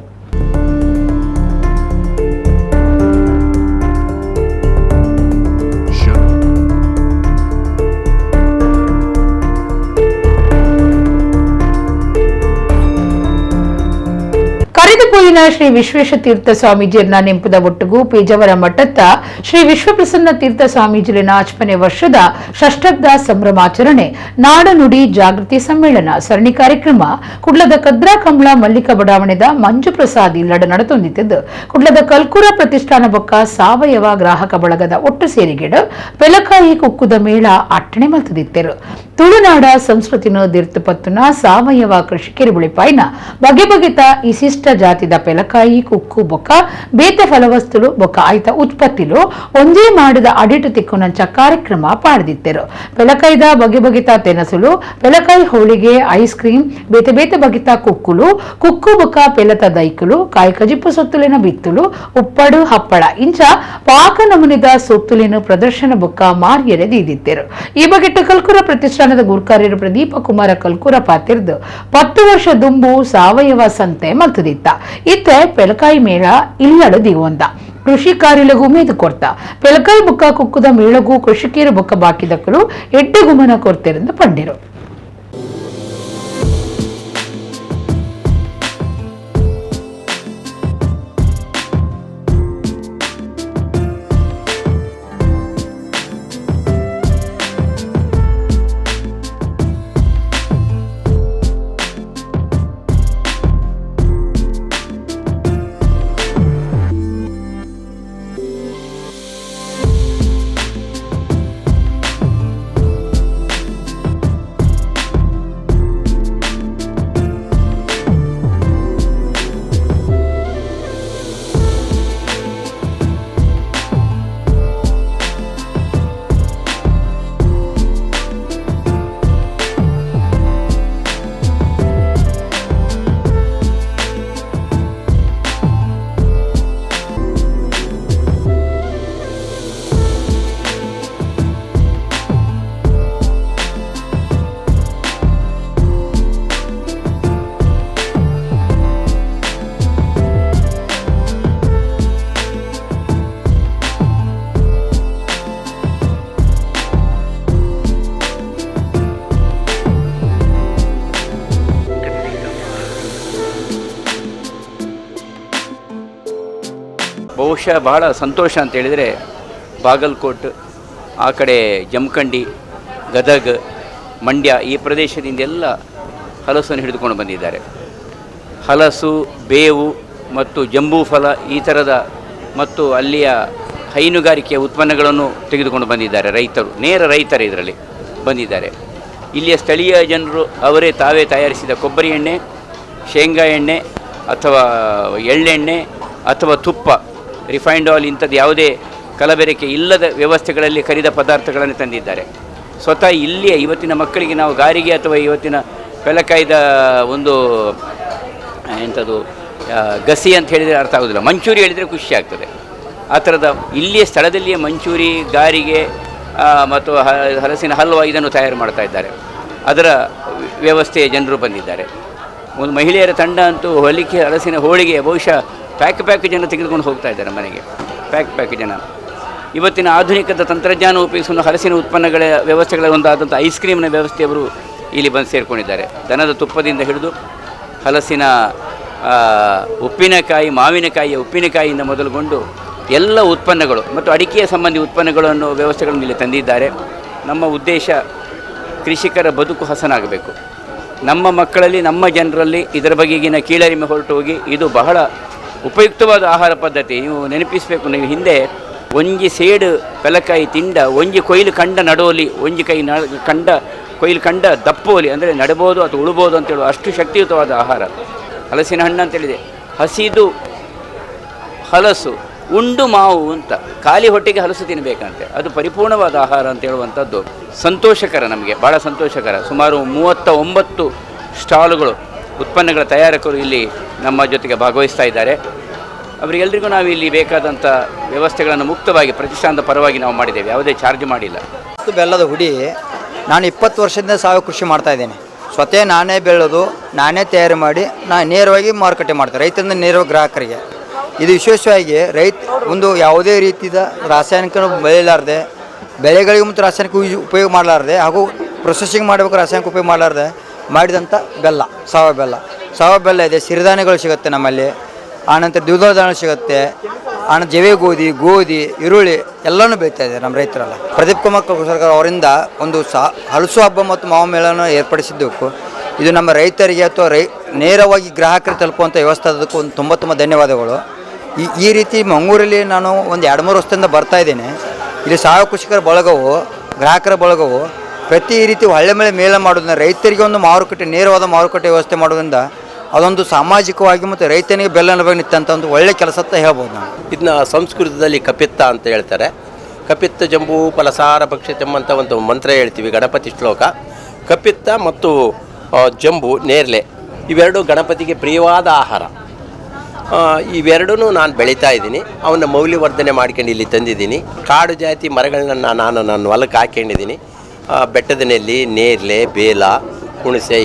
A: ಕರಿದುಪೋಯಿನ ಶ್ರೀ ವಿಶ್ವೇಶ ತೀರ್ಥ ಸ್ವಾಮೀಜಿಯನ್ನ ನೆಂಪುದ ಒಟ್ಟುಗು ಪೇಜಾವರ ಮಠತ್ತ ಶ್ರೀ ವಿಶ್ವಪ್ರಸನ್ನ ತೀರ್ಥ ಸ್ವಾಮೀಜಿನ 8ನೇ ವರ್ಷದ ಷಷ್ಠಬ್ದ ಸಂಭ್ರಮಾಚರಣೆ ನಾಡನುಡಿ ಜಾಗೃತಿ ಸಮ್ಮೇಳನ ಸರಣಿ ಕಾರ್ಯಕ್ರಮ ಕುಡ್ಲದ ಕದ್ರಾ ಕಂಬಳ ಮಲ್ಲಿಕ ಬಡಾವಣೆದ ಮಂಜು ಪ್ರಸಾದ್ ಇಲ್ಲಡ ನಡೆತೊಂದಿದ್ದು. ಕುಡ್ಲದ ಕಲ್ಕುರ ಪ್ರತಿಷ್ಠಾನ ಬೊಕ್ಕ ಸಾವಯವ ಗ್ರಾಹಕ ಬಳಗದ ಒಟ್ಟು ಸೇರಿಗೆಡು ಪೆಲಕಾಯಿ ಕುಕ್ಕುದ ಮೇಳ ಅಟ್ಟಣೆ ಮಲ್ತದಿತ್ತೆರು. ತುಳುನಾಡ ಸಂಸ್ಕೃತಿನ ದಿರ್ತು ಪತ್ತುನ ಸಾವಯವ ಕೃಷಿಕರು ಬುಳಿಪಾಯಿನ ಬಗೆ ಬಗೆತ ಇಶಿಷ್ಟ ಜಾತಿದ ಪೆಲಕಾಯಿ ಕುಕ್ಕು ಬೊಕ್ಕ ಬೇತೆ ಫಲವಸ್ತುಲು ಬೊಕ್ಕ ಆಯ್ತ ಉತ್ಪತ್ತಿಲು ಒಂದೇ ಮಾಡಿದ ಅಡಿಟು ತಿಕ್ಕುನಂಚ ಕಾರ್ಯಕ್ರಮ ಪಾಡ್ದಿತ್ತೆರು. ಪೆಲಕಾಯ್ದ ಬಗೆ ಬಗೆತ ತೆನಸುಲು, ಪೆಲಕಾಯಿ ಹೋಳಿಗೆ, ಐಸ್ ಕ್ರೀಮ್, ಬೇತೆ ಬೇತೆ ಬಗೆತ ಕುಕ್ಕುಲು, ಕುಕ್ಕು ಬೊಕ್ಕ ಪೆಲತ ದೈಕುಲು, ಕಾಯಿ ಕಜಿಪು ಸೊತ್ತುಲಿನ ಬಿತ್ತುಲು, ಉಪ್ಪಡು ಹಪ್ಪಳ ಇಂಚ ಪಾಕ ನಮೂನಿದ ಸೊತ್ತುಲಿನ ಪ್ರದರ್ಶನ ಬೊಕ್ಕ ಮಾರ್ಯರೆ ದೀದಿತ್ತೆರು. ಈ ಬಗೆಟ್ಟು ಕಲ್ಕುರ ಪ್ರತಿಷ್ಠಾನದ ಗುರ್ಕಾರ್ಯರು ಪ್ರದೀಪ ಕುಮಾರ ಕಲ್ಕುರ ಪಾತಿರ್ದು 10 ವರ್ಷ ದುಂಬು ಸಾವಯವ ಸಂತೆ ಮಲ್ತದಿತ್ತ. ಇತ್ತೆ ಪೆಲಕಾಯಿ ಮೇಳ ಇಲ್ಲಡು ದಿವಂದ ಕೃಷಿ ಕಾರ್ಯಲಗೂ ಮೇದು ಕೊರ್ತ ಪೆಲಕಾಯಿ ಬುಕ್ಕ ಕುಕ್ಕುದ ಮೇಳಗೂ ಕೃಷಿಕರು ಬೊಕ್ಕ ಬಾಕಿದಕ್ಕಲು ಎಡ್ಡೆ ಗುಮನ ಕೊರ್ತೆರೆಂದು ಪಂಡಿರು.
D: ಬಹುಶಃ ಬಹಳ ಸಂತೋಷ ಅಂತೇಳಿದರೆ ಬಾಗಲಕೋಟ್, ಆ ಕಡೆ ಜಮಖಂಡಿ, ಗದಗ, ಮಂಡ್ಯ ಈ ಪ್ರದೇಶದಿಂದೆಲ್ಲ ಹಲಸನ್ನು ಹಿಡಿದುಕೊಂಡು ಬಂದಿದ್ದಾರೆ. ಹಲಸು, ಬೇವು ಮತ್ತು ಜಂಬೂ ಫಲ ಈ ಥರದ ಮತ್ತು ಅಲ್ಲಿಯ ಹೈನುಗಾರಿಕೆಯ ಉತ್ಪನ್ನಗಳನ್ನು ತೆಗೆದುಕೊಂಡು ಬಂದಿದ್ದಾರೆ ರೈತರು. ನೇರ ರೈತರು ಇದರಲ್ಲಿ ಬಂದಿದ್ದಾರೆ. ಇಲ್ಲಿಯ ಸ್ಥಳೀಯ ಜನರು ಅವರೇ ತಾವೇ ತಯಾರಿಸಿದ ಕೊಬ್ಬರಿ ಎಣ್ಣೆ, ಶೇಂಗಾ ಎಣ್ಣೆ ಅಥವಾ ಎಳ್ಳೆಣ್ಣೆ ಅಥವಾ ತುಪ್ಪ, ರಿಫೈನ್ಡ್ ಆಯಿಲ್ ಇಂಥದ್ದು ಯಾವುದೇ ಕಲಬೆರಕೆ ಇಲ್ಲದ ವ್ಯವಸ್ಥೆಗಳಲ್ಲಿ ಕರಿದ ಪದಾರ್ಥಗಳನ್ನು ತಂದಿದ್ದಾರೆ. ಸ್ವತಃ ಇಲ್ಲಿಯ ಇವತ್ತಿನ ಮಕ್ಕಳಿಗೆ ನಾವು ಗಾರಿಗೆ ಅಥವಾ ಇವತ್ತಿನ ಪೆಲಕಾಯ್ದ ಒಂದು ಎಂಥದ್ದು ಗಸಿ ಅಂತ ಹೇಳಿದರೆ ಅರ್ಥ ಆಗೋದಿಲ್ಲ, ಮಂಚೂರಿ ಹೇಳಿದರೆ ಖುಷಿ ಆಗ್ತದೆ. ಆ ಥರದ ಇಲ್ಲಿಯ ಸ್ಥಳದಲ್ಲಿಯೇ ಮಂಚೂರಿ, ಗಾರಿಗೆ ಮತ್ತು ಹಲಸಿನ ಹಲ್ವ ಇದನ್ನು ತಯಾರು ಮಾಡ್ತಾ ಇದ್ದಾರೆ. ಅದರ ವ್ಯವಸ್ಥೆಯ ಜನರು ಬಂದಿದ್ದಾರೆ. ಒಂದು ಮಹಿಳೆಯರ ತಂಡ ಅಂತೂ ಹೊಲಿಕೆ ಹಲಸಿನ ಹೋಳಿಗೆ ಬಹುಶಃ ಪ್ಯಾಕ್ ಪ್ಯಾಕ್ ಜನ ತೆಗೆದುಕೊಂಡು ಹೋಗ್ತಾ ಇದ್ದಾರೆ ಮನೆಗೆ, ಪ್ಯಾಕ್ ಪ್ಯಾಕ್ ಜನ. ಇವತ್ತಿನ ಆಧುನಿಕದ ತಂತ್ರಜ್ಞಾನ ಉಪಯೋಗಿಸುವ ಹಲಸಿನ ಉತ್ಪನ್ನಗಳ ವ್ಯವಸ್ಥೆಗಳ ಒಂದಾದಂಥ ಐಸ್ ಕ್ರೀಮ್ನ ವ್ಯವಸ್ಥೆಯವರು ಇಲ್ಲಿ ಬಂದು ಸೇರಿಕೊಂಡಿದ್ದಾರೆ. ದನದ ತುಪ್ಪದಿಂದ ಹಿಡಿದು ಹಲಸಿನ ಉಪ್ಪಿನಕಾಯಿ, ಮಾವಿನಕಾಯಿಯ ಉಪ್ಪಿನಕಾಯಿಯಿಂದ ಮೊದಲುಗೊಂಡು ಎಲ್ಲ ಉತ್ಪನ್ನಗಳು ಮತ್ತು ಅಡಿಕೆಯ ಸಂಬಂಧಿ ಉತ್ಪನ್ನಗಳನ್ನು ವ್ಯವಸ್ಥೆಗಳನ್ನು ಇಲ್ಲಿ ತಂದಿದ್ದಾರೆ. ನಮ್ಮ ಉದ್ದೇಶ ಕೃಷಿಕರ ಬದುಕು ಹಸನಾಗಬೇಕು. ನಮ್ಮ ಮಕ್ಕಳಲ್ಲಿ, ನಮ್ಮ ಜನರಲ್ಲಿ ಇದರ ಬಗೆಗಿನ ಕೀಳರಿಮೆ ಹೊರಟು ಹೋಗಿ ಇದು ಬಹಳ ಉಪಯುಕ್ತವಾದ ಆಹಾರ ಪದ್ಧತಿ. ನೀವು ನೆನಪಿಸಬೇಕು, ನೀವು ಹಿಂದೆ ಒಂಜಿ ಸೇಡು ಪೆಲಕಾಯಿ ತಿಂಡ ಒಂಜಿ ಕೊಯ್ಲು ಕಂಡ ನಡೋಲಿ, ಒಂಜಿ ಕೈ ಕಂಡ ಕೊಯ್ಲು ಕಂಡ ದಪ್ಪೋಲಿ, ಅಂದರೆ ನಡಬೋದು ಅಥವಾ ಉಳ್ಬೋದು ಅಂತೇಳುವ ಅಷ್ಟು ಶಕ್ತಿಯುತವಾದ ಆಹಾರ ಹಲಸಿನ ಹಣ್ಣು ಅಂತೇಳಿದೆ. ಹಸಿದು ಹಲಸು ಉಂಡು ಮಾವು ಅಂತ ಖಾಲಿ ಹೊಟ್ಟೆಗೆ ಹಲಸು ತಿನ್ನಬೇಕಂತೆ, ಅದು ಪರಿಪೂರ್ಣವಾದ ಆಹಾರ ಅಂತ ಹೇಳುವಂಥದ್ದು ಸಂತೋಷಕರ, ನಮಗೆ ಭಾಳ ಸಂತೋಷಕರ. ಸುಮಾರು 39 ಸ್ಟಾಲುಗಳು ಉತ್ಪನ್ನಗಳ ತಯಾರಕರು ಇಲ್ಲಿ ನಮ್ಮ ಜೊತೆಗೆ ಭಾಗವಹಿಸ್ತಾ ಇದ್ದಾರೆ. ಅವರಿಗೆಲ್ಲರಿಗೂ ನಾವು ಇಲ್ಲಿ ಬೇಕಾದಂಥ ವ್ಯವಸ್ಥೆಗಳನ್ನು ಮುಕ್ತವಾಗಿ ಪ್ರತಿಷ್ಠಾನದ ಪರವಾಗಿ ನಾವು ಮಾಡಿದ್ದೇವೆ, ಯಾವುದೇ ಚಾರ್ಜ್ ಮಾಡಿಲ್ಲ.
E: ಬೆಲ್ಲದ ಹುಡಿ ನಾನು 20 ವರ್ಷದಿಂದ ಸಾವಯವ ಕೃಷಿ ಮಾಡ್ತಾಯಿದ್ದೇನೆ. ಸ್ವತಃ ನಾನೇ ಬೆಳೆದು ನಾನೇ ತಯಾರು ಮಾಡಿ ನಾನು ನೇರವಾಗಿ ಮಾರುಕಟ್ಟೆ ಮಾಡ್ತೇನೆ, ರೈತರಿಂದ ನೇರವಾಗಿ ಗ್ರಾಹಕರಿಗೆ. ಇದು ವಿಶೇಷವಾಗಿ ರೈತ ಒಂದು ಯಾವುದೇ ರೀತಿಯ ರಾಸಾಯನಿಕ ಬೆಳೆಯಲಾರದೆ, ಬೆಳೆಗಳಿಗೆ ಮತ್ತು ರಾಸಾಯನಿಕ ಉಪಯೋಗ ಮಾಡಲಾರದೆ ಹಾಗೂ ಪ್ರೊಸೆಸಿಂಗ್ ಮಾಡಬೇಕು ರಾಸಾಯನಿಕ ಉಪಯೋಗ ಮಾಡಲಾರದೆ ಮಾಡಿದಂಥ ಬೆಲ್ಲ, ಸಾವಯವ ಬೆಲ್ಲ. ಸಾವಯವ ಬೆಲ್ಲ ಇದೆ, ಸಿರಿಧಾನ್ಯಗಳು ಸಿಗುತ್ತೆ ನಮ್ಮಲ್ಲಿ, ಆನಂತರ ದ್ವಿದಳ ಧಾನ್ಯ ಸಿಗುತ್ತೆ, ಆನಂತರ ಜವೆ ಗೋಧಿ, ಗೋಧಿ, ಈರುಳ್ಳಿ ಎಲ್ಲನೂ ಬೆಳೀತಾ ಇದೆ ನಮ್ಮ ರೈತರೆಲ್ಲ. ಪ್ರದೀಪ್ ಕುಮಾರ್ ಸರ್ಕಾರ ಅವರಿಂದ ಒಂದು ಹಲಸು ಹಬ್ಬ ಮತ್ತು ಮಾವು ಮೇಳವನ್ನು ಏರ್ಪಡಿಸಿದ್ದಕ್ಕೂ ಇದು ನಮ್ಮ ರೈತರಿಗೆ ಅಥವಾ ನೇರವಾಗಿ ಗ್ರಾಹಕರಿಗೆ ತಲುಪುವಂಥ ವ್ಯವಸ್ಥೆ ಅದಕ್ಕೂ ಒಂದು ತುಂಬ ತುಂಬ ಧನ್ಯವಾದಗಳು. ಈ ರೀತಿ ಮಂಗಳೂರಲ್ಲಿ ನಾನು ಒಂದು 2-3 ವರ್ಷದಿಂದ ಬರ್ತಾಯಿದ್ದೇನೆ. ಇಲ್ಲಿ ಸಾವಯವ ಕೃಷಿಕರ ಬಳಗವು, ಗ್ರಾಹಕರ ಬಳಗವು ಪ್ರತಿ ಈ ರೀತಿ ಹಳ್ಳಿ ಮೇಲೆ ಮೇಳ ಮಾಡೋದ್ರಿಂದ ರೈತರಿಗೆ ಒಂದು ಮಾರುಕಟ್ಟೆ, ನೇರವಾದ ಮಾರುಕಟ್ಟೆ ವ್ಯವಸ್ಥೆ ಮಾಡೋದ್ರಿಂದ ಅದೊಂದು ಸಾಮಾಜಿಕವಾಗಿ ಮತ್ತು ರೈತನಿಗೆ ಬೆಲ್ಲ ನಿಂತಂಥ ಒಂದು ಒಳ್ಳೆಯ ಕೆಲಸ ಅಂತ ಹೇಳ್ಬೋದು ನಾನು.
F: ಇದನ್ನ ಸಂಸ್ಕೃತದಲ್ಲಿ ಕಪಿತ್ತ ಅಂತ ಹೇಳ್ತಾರೆ. ಕಪಿತ್ತ ಜಂಬೂ ಫಲಸಾರ ಭಕ್ಷ್ಯತಮ್ ಅಂತ ಒಂದು ಮಂತ್ರ ಹೇಳ್ತೀವಿ, ಗಣಪತಿ ಶ್ಲೋಕ. ಕಪಿತ್ತ ಮತ್ತು ಜಂಬು, ನೇರಳೆ ಇವೆರಡು ಗಣಪತಿಗೆ ಪ್ರಿಯವಾದ ಆಹಾರ. ಇವೆರಡೂ ನಾನು ಬೆಳೀತಾ ಇದ್ದೀನಿ. ಅವನ್ನ ಮೌಲ್ಯವರ್ಧನೆ ಮಾಡ್ಕೊಂಡು ಇಲ್ಲಿ ತಂದಿದ್ದೀನಿ. ಕಾಡು ಜಾತಿ ಮರಗಳನ್ನ ನಾನು ನನ್ನ ಹೊಲಕ್ಕೆ ಹಾಕ್ಕೊಂಡಿದ್ದೀನಿ. ಬೆಟ್ಟದ ನೆಲ್ಲಿ, ನೇರಳೆ, ಬೇಲ, ಹುಣಸೆ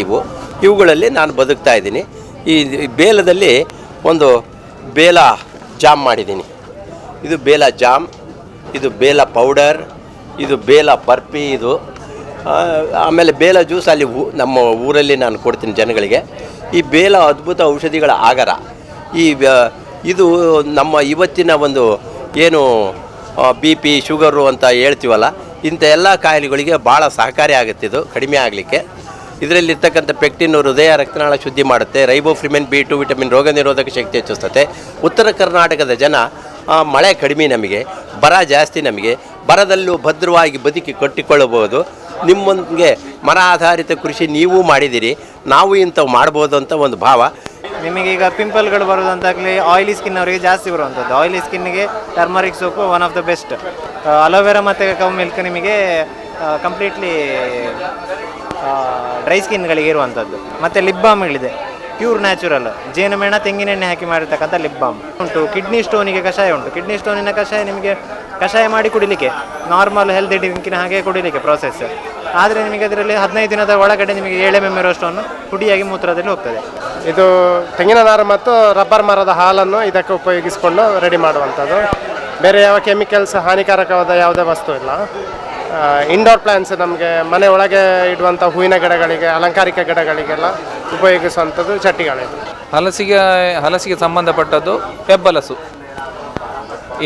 F: ಇವುಗಳಲ್ಲಿ ನಾನು ಬದುಕ್ತಾ ಇದ್ದೀನಿ. ಈ ಬೇಲದಲ್ಲಿ ಒಂದು ಬೇಲ ಜಾಮ್ ಮಾಡಿದ್ದೀನಿ. ಇದು ಬೇಲ ಜಾಮ್, ಇದು ಬೇಲ ಪೌಡರ್, ಇದು ಬೇಲ ಬರ್ಫಿ, ಇದು ಆಮೇಲೆ ಬೇಲ ಜ್ಯೂಸ್ ಅಲ್ಲಿ ನಮ್ಮ ಊರಲ್ಲಿ ನಾನು ಕೊಡ್ತೀನಿ ಜನಗಳಿಗೆ. ಈ ಬೇಲ ಅದ್ಭುತ ಔಷಧಿಗಳ ಆಗರ. ಇದು ನಮ್ಮ ಇವತ್ತಿನ ಒಂದು ಏನು BP, sugar ಅಂತ ಹೇಳ್ತೀವಲ್ಲ, ಇಂಥ ಎಲ್ಲ ಕಾಯಿಲೆಗಳಿಗೆ ಭಾಳ ಸಹಕಾರಿ ಆಗುತ್ತೆ ಇದು ಕಡಿಮೆ ಆಗಲಿಕ್ಕೆ. ಇದರಲ್ಲಿರ್ತಕ್ಕಂಥ ಪೆಕ್ಟಿನ್ ಹೃದಯ ರಕ್ತನಾಳ ಶುದ್ಧಿ ಮಾಡುತ್ತೆ. ರೈಬೋಫ್ರಿಮೆನ್, B2 vitamin ರೋಗ ನಿರೋಧಕ ಶಕ್ತಿ ಹೆಚ್ಚಿಸ್ತತೆ. ಉತ್ತರ ಕರ್ನಾಟಕದ ಜನ ಮಳೆ ಕಡಿಮೆ ನಮಗೆ, ಬರ ಜಾಸ್ತಿ ನಮಗೆ, ಬರದಲ್ಲೂ ಭದ್ರವಾಗಿ ಬದುಕಿ ಕಟ್ಟಿಕೊಳ್ಳಬಹುದು. ನಿಮ್ಮೊಂದಿಗೆ ಮರ ಆಧಾರಿತ ಕೃಷಿ ನೀವು ಮಾಡಿದ್ದೀರಿ, ನಾವು ಇಂಥವು ಮಾಡ್ಬೋದು ಅಂತ ಒಂದು ಭಾವ.
G: ನಿಮಗೀಗ ಪಿಂಪಲ್ಗಳು ಬರೋದಂತಾಗಲಿ, ಆಯಿಲಿ ಸ್ಕಿನ್ ಅವರಿಗೆ ಜಾಸ್ತಿ ಬರುವಂಥದ್ದು. ಆಯಿಲಿ ಸ್ಕಿನ್ನಿಗೆ turmeric soap one of the best. Aloe vera ಮತ್ತು ಕೌ ಮಿಲ್ಕ್ ನಿಮಗೆ ಕಂಪ್ಲೀಟ್ಲಿ ಡ್ರೈ ಸ್ಕಿನ್ಗಳಿಗೆ ಇರುವಂಥದ್ದು. ಮತ್ತು ಲಿಪ್ ಬಾಮ್ಗಳಿದೆ, ಪ್ಯೂರ್ ನ್ಯಾಚುರಲ್ ಜೇನುಮೇಣ ತೆಂಗಿನೆಣ್ಣೆ ಹಾಕಿ ಮಾಡಿರ್ತಕ್ಕಂಥ ಲಿಪ್ ಬಾಮ್ ಉಂಟು. ಕಿಡ್ನಿ ಸ್ಟೋನಿಗೆ ಕಷಾಯ ಉಂಟು. ಕಿಡ್ನಿ ಸ್ಟೋನಿನ ಕಷಾಯ ನಿಮಗೆ ಕಷಾಯ ಮಾಡಿ ಕುಡಿಲಿಕ್ಕೆ, ನಾರ್ಮಲ್ ಹೆಲ್ದಿ ಡ್ರಿಂಕಿನ ಹಾಗೆ ಕುಡಿಲಿಕ್ಕೆ ಪ್ರಾಸೆಸ್. ಆದರೆ ನಿಮಗೆ ಅದರಲ್ಲಿ 15 ದಿನದ ಒಳಗಡೆ ನಿಮಗೆ 7 mm ಇರೋ ಸ್ಟೋನು ಹುಡಿಯಾಗಿ ಮೂತ್ರದಲ್ಲಿ ಹೋಗ್ತದೆ.
C: ಇದು ತೆಂಗಿನ ನಾರು ಮತ್ತು ರಬ್ಬರ್ ಮರದ ಹಾಲನ್ನು ಇದಕ್ಕೆ ಉಪಯೋಗಿಸಿಕೊಂಡು ರೆಡಿ ಮಾಡುವಂಥದ್ದು. ಬೇರೆ ಯಾವ ಕೆಮಿಕಲ್ಸ್, ಹಾನಿಕಾರಕವಾದ ಯಾವುದೇ ವಸ್ತು ಇಲ್ಲ. ಇಂಡೋರ್ ಪ್ಲ್ಯಾಂಟ್ಸ್, ನಮಗೆ ಮನೆ ಒಳಗೆ ಇಡುವಂಥ ಹೂವಿನ ಗಿಡಗಳಿಗೆ, ಅಲಂಕಾರಿಕ ಗಿಡಗಳಿಗೆಲ್ಲ ಉಪಯೋಗಿಸುವಂಥದ್ದು ಚಟ್ಟಿಗಳಿದು.
H: ಹಲಸಿಗೆ ಸಂಬಂಧಪಟ್ಟದ್ದು ಹೆಬ್ಬಲಸು.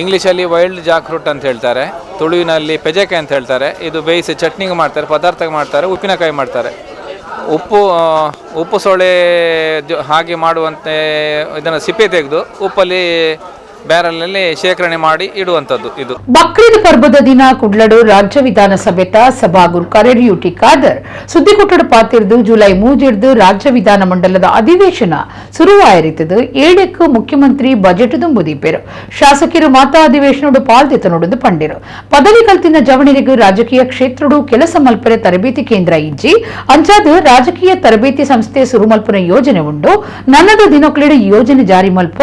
H: ಇಂಗ್ಲೀಷಲ್ಲಿ ವೈಲ್ಡ್ ಜಾಕ್ ಫ್ರೂಟ್ ಅಂತ ಹೇಳ್ತಾರೆ, ತುಳುವಿನಲ್ಲಿ ಪೆಜೆಕಾಯಿ ಅಂತ ಹೇಳ್ತಾರೆ. ಇದು ಬೇಯಿಸಿ ಚಟ್ನಿಗೆ ಮಾಡ್ತಾರೆ, ಪದಾರ್ಥಕ್ಕೆ ಮಾಡ್ತಾರೆ, ಉಪ್ಪಿನಕಾಯಿ ಮಾಡ್ತಾರೆ. ಉಪ್ಪು ಉಪ್ಪು ಸೋಳೆ ಹಾಗೆ ಮಾಡುವಂತೆ ಇದನ್ನು ಸಿಪ್ಪೆ ತೆಗೆದು ಉಪ್ಪಲ್ಲಿ ಬ್ಯಾರಲ್ನಲ್ಲಿ ಶೇಖರಣೆ ಮಾಡಿ ಇಡುವಂಥದ್ದು ಇದು.
A: ಬಕ್ರೀದ್ ಪರ್ಬದ ದಿನ ಕುಡ್ಲಡು ರಾಜ್ಯ ವಿಧಾನಸಭೆತ ಸಭಾಗುರು ಯುಟಿ ಖಾದರ್ ಸುದ್ದಿಕೊಟ್ಟಡು ಪಾತಿರ್ದು ಜುಲೈ 3 ರಾಜ್ಯ ವಿಧಾನ ಮಂಡಲದ ಅಧಿವೇಶನ ಸುರುವಾಯಿರಿತದು. 7ಕ್ಕೆ ಮುಖ್ಯಮಂತ್ರಿ ಬಜೆಟ್ ದುಂಬುದೀಪೇರು. ಶಾಸಕರು ಮಾತಾ ಅಧಿವೇಶನೋಡು ಪಾಲ್ದೆತನೊಡದು ಪಂಡಿರು. ಪದವಿ ಕಲ್ತಿನ ಜವಣಿರಿಗೂ ರಾಜಕೀಯ ಕ್ಷೇತ್ರಡು ಕೆಲಸ ಮಲ್ಪರೆ ತರಬೇತಿ ಕೇಂದ್ರ ಇಜ್ಜಿ ಅಂಚಾದ ರಾಜಕೀಯ ತರಬೇತಿ ಸಂಸ್ಥೆ ಸುರುಮಲ್ಪನ ಯೋಜನೆ ಉಂಡು. ನನ್ನದ ದಿನಕ್ಲೆಡು ಯೋಜನೆ ಜಾರಿ ಮಲ್ಪ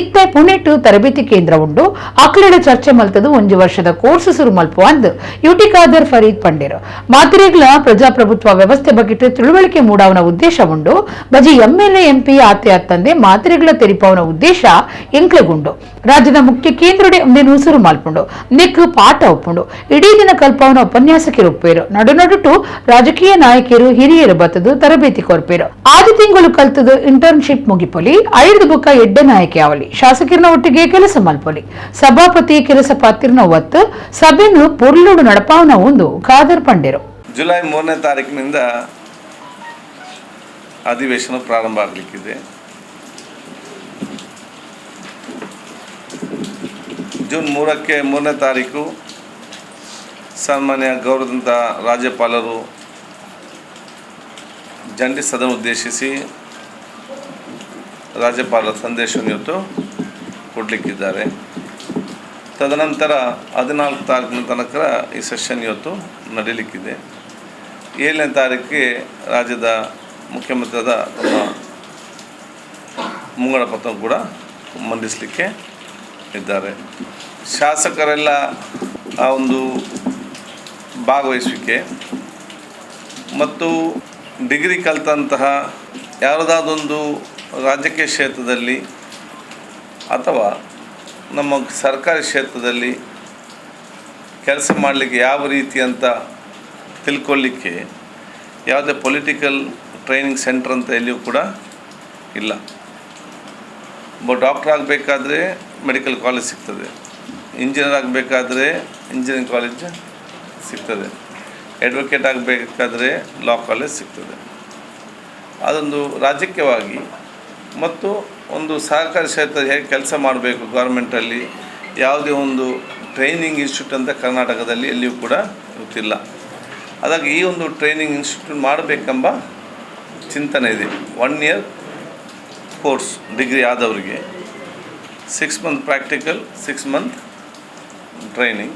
A: ಇತ್ತೆ ಪುಣೆಟು ತರಬೇತಿ ಕೇಂದ್ರ ಉಂಡು. ಅಕ್ಲೆಡ ಚರ್ಚೆ ಮಲ್ತದು 1 ವರ್ಷದ ಕೋರ್ಸ್ ಸುರು ಮಲ್ಪ ಅಂದ್ ಯುಟಿ ಖಾದರ್ ಫರೀದ್ ಪಂಡೇರು. ಮಾತಿರೆಗ್ಲ ಪ್ರಜಾಪ್ರಭುತ್ವ ವ್ಯವಸ್ಥೆ ಬಗ್ಗೆ ತಿಳುವಳಿಕೆ ಮೂಡಾವನ ಉದ್ದೇಶ ಉಂಡು. ಬಜಿ ಎಂಎಲ್ಎ ಎಂಪಿ ಆತೆ ಅತ್ತಂದೆ ಮಾತಿರೆಗ್ಲ ತೆರಿಪಾವನ ಉದ್ದೇಶ ಎಂಕ್ಲೆಗುಂಡು. ರಾಜ್ಯದ ಮುಖ್ಯ ಕೇಂದ್ರಡೆ ಒಂದೇನು ಸುರು ಮಲ್ಪುಂಡು, ನೆಕ್ ಪಾಠ ಒಪ್ಪುಂಡು. ಇಡೀ ದಿನ ಕಲ್ಪಾವನ ಉಪನ್ಯಾಸಕರು ಒಪ್ಪೇರು. ನಡು ನಡುಟು ರಾಜಕೀಯ ನಾಯಕಿಯರು ಹಿರಿಯರು ಬತ್ತದು ತರಬೇತಿ ಕೊರ್ಪೇರು. ಆದಿ ತಿಂಗಳು ಕಲ್ತದು ಇಂಟರ್ನ್ಶಿಪ್ ಮುಗಿಪೊಲಿ 5 ಬುಕ್ಕ ಎಡ್ಡೆ ನಾಯಕಿ ಅವಲಿ. ಶಾಸಕರನ್ನ ಒಟ್ಟಿಗೆ ಕೆಲಸ ಮಲ್ಪೊಲಿ. ಸಭಾಪತಿ ಕೆಲಸ ಪಾತಿರ್ನ ಒತ್ತು ಸಭೆನು ಪೊರ್ಲುಡು ನಡಪಾವನ ಒಂದು ಖಾದರ್ ಪಂಡೇರು.
I: ಜುಲೈ 3ನೇ ತಾರೀಕಿನಿಂದ ಅಧಿವೇಶನ ಪ್ರಾರಂಭ ಆಗಲಿಕ್ಕಿದೆ. ಜೂನ್ 3ಕ್ಕೆ 3ನೇ ತಾರೀಕು ಸನ್ಮಾನ್ಯ ಗೌರವದಂಥ ರಾಜ್ಯಪಾಲರು ಜಂಟಿ ಸದನ ಉದ್ದೇಶಿಸಿ ರಾಜ್ಯಪಾಲರ ಸಂದೇಶವನ್ನು ಇವತ್ತು ಕೊಡಲಿಕ್ಕಿದ್ದಾರೆ. ತದನಂತರ 14 ತಾರೀಕಿನ ತನಕ ಈ ಸೆಷನ್ ಇವತ್ತು ನಡೀಲಿಕ್ಕಿದೆ. 7ನೇ ತಾರೀಕಿಗೆ ರಾಜ್ಯದ ಮುಖ್ಯಮಂತ್ರಿಯಾದ ತಮ್ಮ ಮುಂಗಡ ಪತ್ರ ಕೂಡ ಮಂಡಿಸಲಿಕ್ಕೆ ಇದ್ದಾರೆ. ಶಾಸಕರೆಲ್ಲ ಆ ಒಂದು ಭಾಗವಹಿಸುವಿಕೆ ಮತ್ತು ಡಿಗ್ರಿ ಕಲಿತಂತಹ ಯಾವುದಾದೊಂದು ರಾಜಕೀಯ ಕ್ಷೇತ್ರದಲ್ಲಿ ಅಥವಾ ನಮ್ಮ ಸರ್ಕಾರಿ ಕ್ಷೇತ್ರದಲ್ಲಿ ಕೆಲಸ ಮಾಡಲಿಕ್ಕೆ ಯಾವ ರೀತಿ ಅಂತ ತಿಳ್ಕೊಳ್ಳಿಕ್ಕೆ ಯಾವುದೇ ಪೊಲಿಟಿಕಲ್ ಟ್ರೈನಿಂಗ್ ಸೆಂಟರ್ ಅಂತ ಎಲ್ಲಿಯೂ ಕೂಡ ಇಲ್ಲ. ಒಬ್ಬ ಡಾಕ್ಟ್ರ್ ಆಗಬೇಕಾದ್ರೆ ಮೆಡಿಕಲ್ ಕಾಲೇಜ್ ಸಿಗ್ತದೆ, ಇಂಜಿನಿಯರ್ ಆಗಬೇಕಾದ್ರೆ ಇಂಜಿನಿಯರಿಂಗ್ ಕಾಲೇಜ್ ಸಿಗ್ತದೆ, ಅಡ್ವೊಕೇಟ್ ಆಗಬೇಕಾದ್ರೆ ಲಾ ಕಾಲೇಜ್ ಸಿಗ್ತದೆ. ಅದೊಂದು ರಾಜಕೀಯವಾಗಿ ಮತ್ತು ಒಂದು ಸಹಕಾರಿ ಕ್ಷೇತ್ರ ಹೇಗೆ ಕೆಲಸ ಮಾಡಬೇಕು ಗೌರ್ಮೆಂಟಲ್ಲಿ ಯಾವುದೇ ಒಂದು ಟ್ರೈನಿಂಗ್ ಇನ್ಸ್ಟಿಟ್ಯೂಟ್ ಅಂತ ಕರ್ನಾಟಕದಲ್ಲಿ ಎಲ್ಲಿಯೂ ಕೂಡ ಗೊತ್ತಿಲ್ಲ. ಹಾಗಾಗಿ ಈ ಒಂದು ಟ್ರೈನಿಂಗ್ ಇನ್ಸ್ಟಿಟ್ಯೂಟ್ ಮಾಡಬೇಕೆಂಬ ಚಿಂತನೆ ಇದೆ. 1 year course degree ಆದವರಿಗೆ 6 month practical, 6 month training.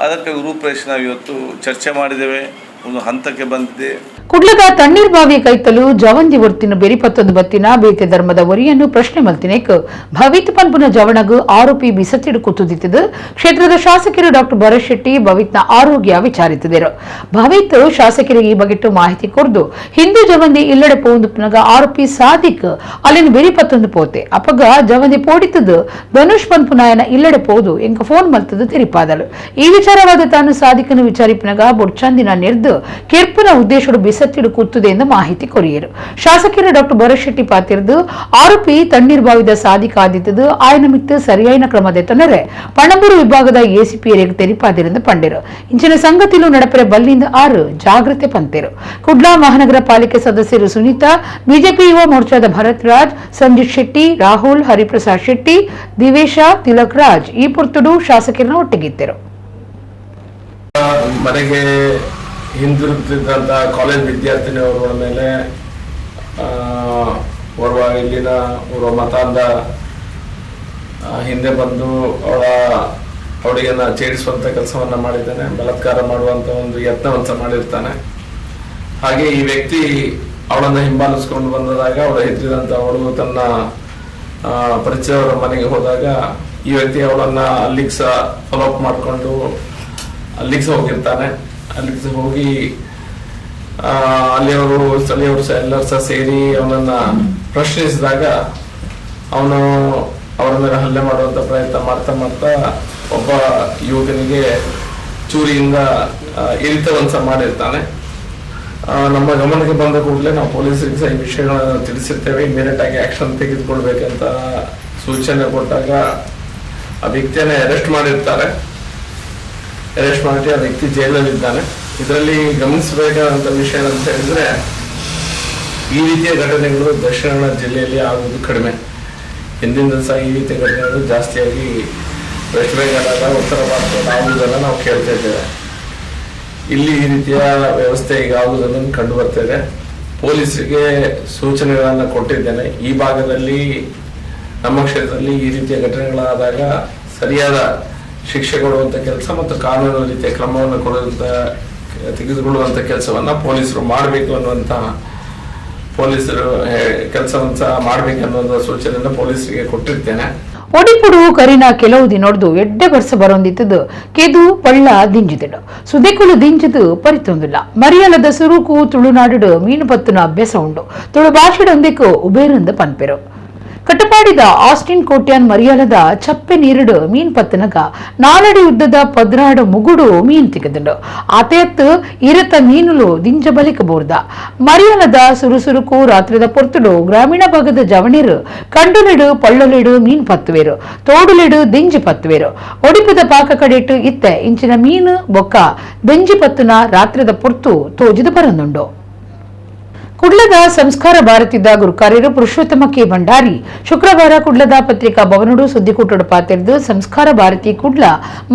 I: ಅದಕ್ಕೆ ರೂಪರೇಷೆ ನಾವು ಇವತ್ತು ಚರ್ಚೆ ಮಾಡಿದ್ದೇವೆ, ಒಂದು ಹಂತಕ್ಕೆ ಬಂದಿದೆ.
A: ಕುಡ್ಲದ ತಣ್ಣೀರ್ ಬಾವಿ ಕೈತಲು ಜವಂದಿ ಒರ್ತಿನ ಬೆರಿಪತ್ತೊಂದು ಬತ್ತಿನ ಬೇತೆ ಧರ್ಮದ ಒರಿಯನ್ನು ಪ್ರಶ್ನೆ ಮಲ್ತಿನೇಕ್ ಭವಿತ್ ಪನ್ಪುನ ಜವಣಗು ಆರೋಪಿ ಬಿಸತ್ತಿಡು ಕುತ್ತುದಿತ್ತದು. ಕ್ಷೇತ್ರದ ಶಾಸಕರು ಡಾಕ್ಟರ್ ಭರತ್ ಶೆಟ್ಟಿ ಭವಿತ್ನ ಆರೋಗ್ಯ ವಿಚಾರಿಸಿದರು. ಭವಿತ್ ಶಾಸಕರು ಈ ಬಗೆಟ್ಟು ಮಾಹಿತಿ ಕೊರ್ದು ಹಿಂದೂ ಜವಂದಿ ಇಲ್ಲಡೆ ಪೋಂದು ಪುನಗ ಆರೋಪಿ ಸಾದಿಕ್ ಅಲ್ಲಿನ ಬೆರಿಪತ್ತೊಂದು ಪೋತೆ ಅಪಗ ಜವಂದಿ ಪೋಡಿತದು ಧನುಷ್ ಪನ್ಪುನಾಯನ ಇಲ್ಲಡೆ ಪೋದು ಎಂಕ ಫೋನ್ ಮಲ್ತದು ತೆರಿಪಾದಳು. ಈ ವಿಚಾರವಾದ ತಾನು ಸಾದಿಕನು ವಿಚಾರಿಪನಗ ಬೊಡ್ಚಾಂದಿನ ನೆರ್ದು ಕೆರ್ಪುನ ಉದ್ದೇಶಡು ಬಿಸತ್ತಿಡು ಕೂತುದೆ ಎಂದು ಮಾಹಿತಿ ಕೊರಿಯರು. ಶಾಸಕರು ಡಾಕ್ಟರ್ ಭರತ್ ಶೆಟ್ಟಿ ಪಾತಿರ್ದು ಆರೋಪಿ ತಣ್ಣೀರ್ ಬಾವಿದ ಸಾದಿಕ ಆದಿತ್ತದು ಆಯನ ಮಿತ್ತು ಸರಿಯಾದ ಕ್ರಮದ ತೊಂದರೆ ಪಣಂಬೂರು ವಿಭಾಗದ ಎಸಿಪಿ ತೆರಿಪಾದಿರೆಂದು ಪಂಡಿರು. ಇಂಚಿನ ಸಂಗತಿಲು ನಡಪರೆ ಬಲ್ಲಿಂದ 6 ಜಾಗೃತೆ ಪಂತೇರು. ಕುಡ್ಲಾ ಮಹಾನಗರ ಪಾಲಿಕೆ ಸದಸ್ಯರು ಸುನೀತಾ, ಬಿಜೆಪಿ ಯುವ ಮೋರ್ಚಾದ ಭರತ್ ರಾಜ್, ಸಂಜಿತ್ ಶೆಟ್ಟಿ, ರಾಹುಲ್, ಹರಿಪ್ರಸಾದ್ ಶೆಟ್ಟಿ, ದಿವೇಶ, ತಿಲಕ್ ರಾಜ್ ಈ ಪುರ್ತುಡು ಶಾಸಕರನ್ನ ಒಟ್ಟಿಗಿದ್ದರು.
J: ಮನೆಗೆ ಹಿಂದಿರುಗುತ್ತಿದ್ದಂಥ ಕಾಲೇಜ್ ವಿದ್ಯಾರ್ಥಿನಿಯವರ ಮೇಲೆ ಓರ್ವ ಇಲ್ಲಿನ ಓರ್ವ ಮತಾಂಧ ಹಿಂದೆ ಬಂದು ಅವಳಿಗೆನ ಛೇಡಿಸುವಂಥ ಕೆಲಸವನ್ನು ಮಾಡಿದ್ದಾನೆ, ಬಲಾತ್ಕಾರ ಮಾಡುವಂಥ ಒಂದು ಯತ್ನವನ್ನು ಸಹ ಮಾಡಿರ್ತಾನೆ. ಹಾಗೆ ಈ ವ್ಯಕ್ತಿ ಅವಳನ್ನು ಹಿಂಬಾಲಿಸ್ಕೊಂಡು ಬಂದಾಗ ಅವಳು ಹೆದರಿದಂಥ ಅವಳು ತನ್ನ ಪರಿಚಯವರ ಮನೆಗೆ ಹೋದಾಗ ಈ ವ್ಯಕ್ತಿ ಅವಳನ್ನು ಅಲ್ಲಿಗೆ ಸಹ ಫಾಲೋಅಪ್ ಮಾಡಿಕೊಂಡು ಅಲ್ಲಿಗೆ ಸಹ ಹೋಗಿರ್ತಾನೆ. ಅಲ್ಲಿಗೆ ಸಹ ಹೋಗಿ ಅಲ್ಲಿಯವರು ಸ್ಥಳೀಯವರು ಸಹ ಎಲ್ಲರೂ ಸಹ ಸೇರಿ ಅವನನ್ನು ಪ್ರಶ್ನಿಸಿದಾಗ ಅವನು ಅವರ ಮೇಲೆ ಹಲ್ಲೆ ಮಾಡುವಂಥ ಪ್ರಯತ್ನ ಮಾಡ್ತಾ ಮಾಡ್ತಾ ಒಬ್ಬ ಯುವಕನಿಗೆ ಚೂರಿಯಿಂದ ಇರಿತವನ್ನು ಸಹ ಮಾಡಿರ್ತಾನೆ. ನಮ್ಮ ಗಮನಕ್ಕೆ ಬಂದ ಕೂಡಲೇ ನಾವು ಪೊಲೀಸರಿಗೆ ಸಹ ಈ ವಿಷಯಗಳನ್ನು ತಿಳಿಸಿರ್ತೇವೆ. ಇಮಿಡಿಯೇಟ್ ಆಗಿ ಆಕ್ಷನ್ ತೆಗೆದುಕೊಳ್ಬೇಕಂತ ಸೂಚನೆ ಕೊಟ್ಟಾಗ ಆ ವ್ಯಕ್ತಿಯನ್ನು ಅರೆಸ್ಟ್ ಮಾಡಿರ್ತಾರೆ. ಅರೆಸ್ಟ್ ಮಾಡಿ ಆ ವ್ಯಕ್ತಿ ಜೈಲಲ್ಲಿದ್ದಾನೆ. ಇದರಲ್ಲಿ ಗಮನಿಸಬೇಕಾದಂಥ ವಿಷಯ ಅಂತ ಹೇಳಿದ್ರೆ, ಈ ರೀತಿಯ ಘಟನೆಗಳು ದಕ್ಷಿಣ ಕನ್ನಡ ಜಿಲ್ಲೆಯಲ್ಲಿ ಆಗುವುದು ಕಡಿಮೆ. ಹಿಂದಿನ ಸಹ ಈ ರೀತಿಯ ಘಟನೆಗಳು ಜಾಸ್ತಿಯಾಗಿ ವೆಸ್ಟ್ ಬೆಂಗಾಲ್, ಉತ್ತರ ಭಾರತದಲ್ಲಿ ಆಗುವುದನ್ನು ನಾವು ಕೇಳ್ತಾ ಇದ್ದೇವೆ. ಇಲ್ಲಿ ಈ ರೀತಿಯ ವ್ಯವಸ್ಥೆ ಈಗ ಆಗುವುದನ್ನು ಕಂಡು ಬರ್ತಾ ಇದೆ. ಪೊಲೀಸರಿಗೆ ಸೂಚನೆಗಳನ್ನು ಕೊಟ್ಟಿದ್ದೇನೆ. ಈ ಭಾಗದಲ್ಲಿ ನಮ್ಮ ಕ್ಷೇತ್ರದಲ್ಲಿ ಈ ರೀತಿಯ ಘಟನೆಗಳಾದಾಗ ಸರಿಯಾದ ಶಿಕ್ಷೆ ಕೊಡುವಂಥ ಕೆಲಸ ಮತ್ತು ಕಾನೂನು ರೀತಿಯ ಕ್ರಮವನ್ನು ತೆಗೆದುಕೊಳ್ಳುವಂಥ ಕೆಲಸವನ್ನು ಪೊಲೀಸರು ಮಾಡಬೇಕು ಅನ್ನುವಂತಹ ಪೊಲೀಸರು ಕೆಲಸವನ್ನು ಸಹ ಮಾಡಬೇಕನ್ನುವಂಥ ಸೂಚನೆಯನ್ನು ಪೊಲೀಸರಿಗೆ ಕೊಟ್ಟಿರ್ತೇನೆ.
A: ಒಡಿಪುಡು ಕರಿನ ಕೆಲವು ದಿನೊಡ್ದು ಎಡ್ಡೆ ವರ್ಷ ಬರೊಂದಿತ್ತದು ಕೆದು ಪಳ್ಳ ದಿಂಜಿದಳು ಸುದೆಕುಲು ದಿಂಜಿದು ಪರಿತೊಂದಿಲ್ಲ. ಮರಿಯಲದ ಸುರುಕು ತುಳುನಾಡು ಮೀನು ಪತ್ತುನ ಅಭ್ಯಾಸ ಉಂಡು. ತುಳು ಭಾಷೆಡೊಂದಿಕ್ಕು ಉಬೇರಂದ ಪನ್ಪೆರು. ಕಟಪಾಡಿದ ಆಸ್ಟಿನ್ ಕೋಟ್ಯಾನ್ ಮರಿಯಲದ ಚಪ್ಪೆ ನೀರುಡು ಮೀನ್ ಪತ್ತನಗ 4 ಅಡಿ ಉದ್ದದ 12 ಮುಗುಡು ಮೀನ್ ತಿಗದುಂಡು. ಆತೆಯತ್ತು ಇರತ ಮೀನುಲು ದಿಂಜ ಬಲಿಕ ಬೋರ್ದ. ಮರಿಯಲದ ಸುರುಸುರುಕು ರಾತ್ರಿದ ಪೊರ್ತುಡು ಗ್ರಾಮೀಣ ಭಾಗದ ಜವಣಿರು ಕಂಡುಲಿಡು ಪಳ್ಳಲಿಡು ಮೀನ್ ಪತ್ತುವೇರು, ತೋಡುಲಿಡು ದಿಂಜಿ ಪತ್ತುವೇರು. ಒಡಿಪದ ಪಾಕ ಕಡೆಟ್ಟು ಇತ್ತೆ ಇಂಚಿನ ಮೀನು ಬೊಕ್ಕ ದಿಂಜಿ ಪತ್ತುನ ರಾತ್ರಿದ ಪೊರ್ತು ತೋಜಿದು ಬರಂದುಂಡು. ಕುಡ್ಲದ ಸಂಸ್ಕಾರ ಭಾರತಿದ ಗುರುಕಾರ್ಯರು ಪುರುಷೋತ್ತಮ ಕೆ ಭಂಡಾರಿ ಶುಕ್ರವಾರ ಕುಡ್ಲದ ಪತ್ರಿಕಾ ಭವನಡು ಸುದ್ದಿಕೂಟಡು ಪಾತೆರೆದು ಸಂಸ್ಕಾರ ಭಾರತಿ ಕುಡ್ಲ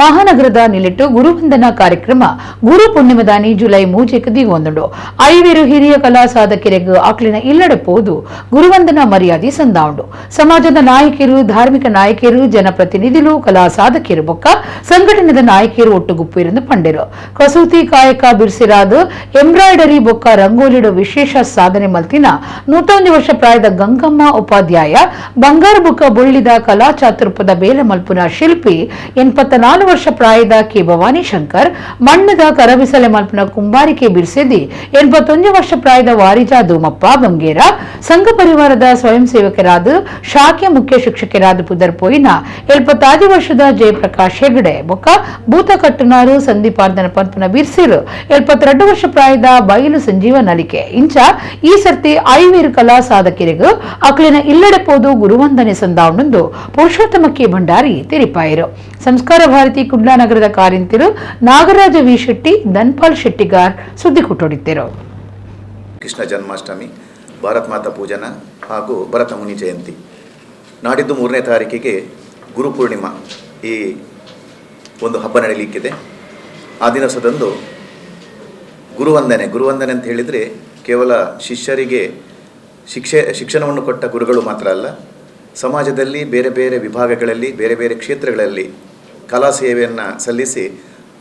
A: ಮಹಾನಗರದ ನಿಲೆಟ್ಟು ಗುರುವಂದನಾ ಕಾರ್ಯಕ್ರಮ ಗುರು ಪೂರ್ಣಿಮದಾನಿ ಜುಲೈ 3ಕ್ಕೆ ದಿಗೊಂದುಂಡು. ಐವೇರು ಹಿರಿಯ ಕಲಾ ಸಾಧಕರಿಗೆ ಆಕ್ಲಿನ ಇಲ್ಲಡೆ ಪೋದು ಗುರುವಂದನಾ ಮರ್ಯಾದೆ ಸಂದಾವುಂಡು. ಸಮಾಜದ ನಾಯಕರು, ಧಾರ್ಮಿಕ ನಾಯಕರು, ಜನಪ್ರತಿನಿಧಿಗಳು, ಕಲಾ ಸಾಧಕರು ಬೊಕ್ಕ ಸಂಘಟನೆದ ನಾಯಕಿಯರು ಒಟ್ಟುಗುಪ್ಪಿರೆಂದು ಪಂಡೆರು. ಕಸೂತಿ ಕಾಯಕ ಬಿರ್ಸಿರಾದ ಎಂಬ್ರಾಯ್ಡರಿ ಬೊಕ್ಕ ರಂಗೋಲಿಡು ವಿಶೇಷ ಸಾಧನೆ ಮಲ್ತಿನ 101 ವರ್ಷ ಪ್ರಾಯದ ಗಂಗಮ್ಮ ಉಪಾಧ್ಯಾಯ, ಬಂಗಾರ ಬುಕ್ಕ ಬೊಳ್ಳಿದ ಕಲಾ ಚಾತುರ್ಪದ ಬೇಲೆ ಮಲ್ಪುನ ಶಿಲ್ಪಿ 84 ವರ್ಷ ಪ್ರಾಯದ ಕೆ ಭವಾನಿ ಶಂಕರ್, ಮಣ್ಣದ ಕರಬಿಸಲೆ ಮಲ್ಪುನ ಕುಂಬಾರಿಕೆ ಬಿರ್ಸೆದಿ 81 ವರ್ಷ ಪ್ರಾಯದ ವಾರಿಜಾ ದೂಮಪ್ಪ ಬಂಗೇರ, ಸಂಘ ಪರಿವಾರದ ಸ್ವಯಂ ಸೇವಕರಾದ ಶಾಖೆ ಮುಖ್ಯ ಶಿಕ್ಷಕರಾದ ಪುದರ್ಪೋಯಿನ 75 ವರ್ಷದ ಜಯಪ್ರಕಾಶ್ ಹೆಗಡೆ ಬೊಕ್ಕ ಭೂತ ಕಟ್ಟುನಾರು ಸಂದೀಪಾರ್ಧನ ಪಂಪನ ಬಿರ್ಸಿರು 72 ವರ್ಷ ಪ್ರಾಯದ ಬಯಲು ಸಂಜೀವ ನಲಿಕೆ ಇಂಚ ಈ ಸರ್ತಿ ಐವೇರು ಕಲಾ ಸಾಧಕರಿಗೂ ಅಕ್ಲಿನ ಇಲ್ಲಡೆ ಪೋದು ಗುರುವಂದನೆ ಸಂದಾವಣಂದು ಪುರುಷೋತ್ತಮ ಕೆ ಭಂಡಾರಿ ತೆರಿಪಾಯರು. ಸಂಸ್ಕಾರ ಭಾರತಿ ಕುಡ್ಲಾ ನಗರದ ಕಾರಿಂತಿರು ನಾಗರಾಜ ವಿ ಶೆಟ್ಟಿ, ಧನ್ಪಾಲ್ ಶೆಟ್ಟಿಗಾರ್ ಸುದ್ದಿ ಕೊಟ್ಟೊಡಿದ್ದರು.
K: ಕೃಷ್ಣ ಜನ್ಮಾಷ್ಟಮಿ, ಭಾರತ್ ಮಾತಾ ಪೂಜನ ಹಾಗೂ ಭರತ ಮುನಿ ಜಯಂತಿ. ನಾಡಿದ್ದು 3ನೇ ತಾರೀಕಿಗೆ ಗುರುಪೂರ್ಣಿಮಾ ಈ ಒಂದು ಹಬ್ಬ ನಡೆಯಲಿಕ್ಕಿದೆ. ಆ ದಿವಸದಂದು ಗುರುವಂದನೆ ಗುರುವಂದನೆ ಅಂತ ಹೇಳಿದರೆ ಕೇವಲ ಶಿಷ್ಯರಿಗೆ ಶಿಕ್ಷಣವನ್ನು ಕೊಟ್ಟ ಗುರುಗಳು ಮಾತ್ರ ಅಲ್ಲ, ಸಮಾಜದಲ್ಲಿ ಬೇರೆ ಬೇರೆ ವಿಭಾಗಗಳಲ್ಲಿ ಬೇರೆ ಬೇರೆ ಕ್ಷೇತ್ರಗಳಲ್ಲಿ ಕಲಾ ಸೇವೆಯನ್ನು ಸಲ್ಲಿಸಿ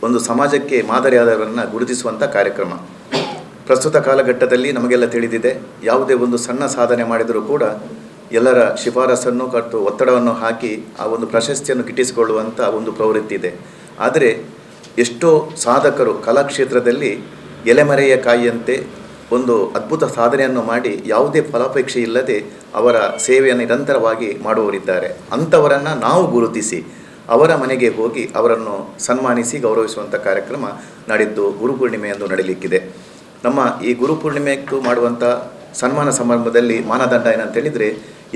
K: ಒಂದು ಸಮಾಜಕ್ಕೆ ಮಾದರಿಯಾದವರನ್ನು ಗುರುತಿಸುವಂಥ ಕಾರ್ಯಕ್ರಮ. ಪ್ರಸ್ತುತ ಕಾಲಘಟ್ಟದಲ್ಲಿ ನಮಗೆಲ್ಲ ತಿಳಿದಿದೆ, ಯಾವುದೇ ಒಂದು ಸಣ್ಣ ಸಾಧನೆ ಮಾಡಿದರೂ ಕೂಡ ಎಲ್ಲರ ಶಿಫಾರಸನ್ನು ಮತ್ತು ಒತ್ತಡವನ್ನು ಹಾಕಿ ಆ ಒಂದು ಪ್ರಶಸ್ತಿಯನ್ನು ಗಿಟ್ಟಿಸಿಕೊಳ್ಳುವಂಥ ಒಂದು ಪ್ರವೃತ್ತಿ ಇದೆ. ಆದರೆ ಎಷ್ಟೋ ಸಾಧಕರು ಕಲಾಕ್ಷೇತ್ರದಲ್ಲಿ ಎಲೆಮರೆಯ ಕಾಯಿಯಂತೆ ಒಂದು ಅದ್ಭುತ ಸಾಧನೆಯನ್ನು ಮಾಡಿ ಯಾವುದೇ ಫಲಾಪೇಕ್ಷೆ ಇಲ್ಲದೆ ಅವರ ಸೇವೆಯನ್ನು ನಿರಂತರವಾಗಿ ಮಾಡುವವರಿದ್ದಾರೆ. ಅಂಥವರನ್ನು ನಾವು ಗುರುತಿಸಿ ಅವರ ಮನೆಗೆ ಹೋಗಿ ಅವರನ್ನು ಸನ್ಮಾನಿಸಿ ಗೌರವಿಸುವಂಥ ಕಾರ್ಯಕ್ರಮ ನಾಡಿದ್ದು ಗುರುಪೂರ್ಣಿಮೆಯಂದು ನಡೆಯಲಿಕ್ಕಿದೆ. ನಮ್ಮ ಈ ಗುರುಪೂರ್ಣಿಮೆಗೂ ಮಾಡುವಂಥ ಸನ್ಮಾನ ಸಮಾರಂಭದಲ್ಲಿ ಮಾನದಂಡ ಏನಂತೇಳಿದರೆ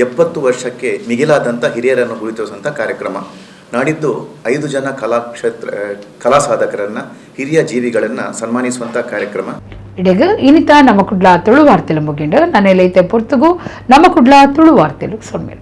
K: 70 ವರ್ಷಕ್ಕೆ ಮಿಗಿಲಾದಂಥ ಹಿರಿಯರನ್ನು ಗುರುತಿಸುವಂಥ ಕಾರ್ಯಕ್ರಮ. ನಾಡಿದ್ದು 5 ಜನ ಕಲಾ ಸಾಧಕರನ್ನು, ಹಿರಿಯ ಜೀವಿಗಳನ್ನು ಸನ್ಮಾನಿಸುವಂಥ ಕಾರ್ಯಕ್ರಮ.
A: ಇಡೀಗ ಇನಿತ ನಮ್ಮ ಕುಡ್ಲ ತುಳು ವಾರ್ತೆಲು ಮುಗಿಂಡು. ನನ್ನ ಲೈತೆ ಪೊರ್ತುಗು ನಮ್ಮ ಕುಡ್ಲ ತುಳು ವಾರ್ತೆಲು ಸೊನ್ಮೇಲು.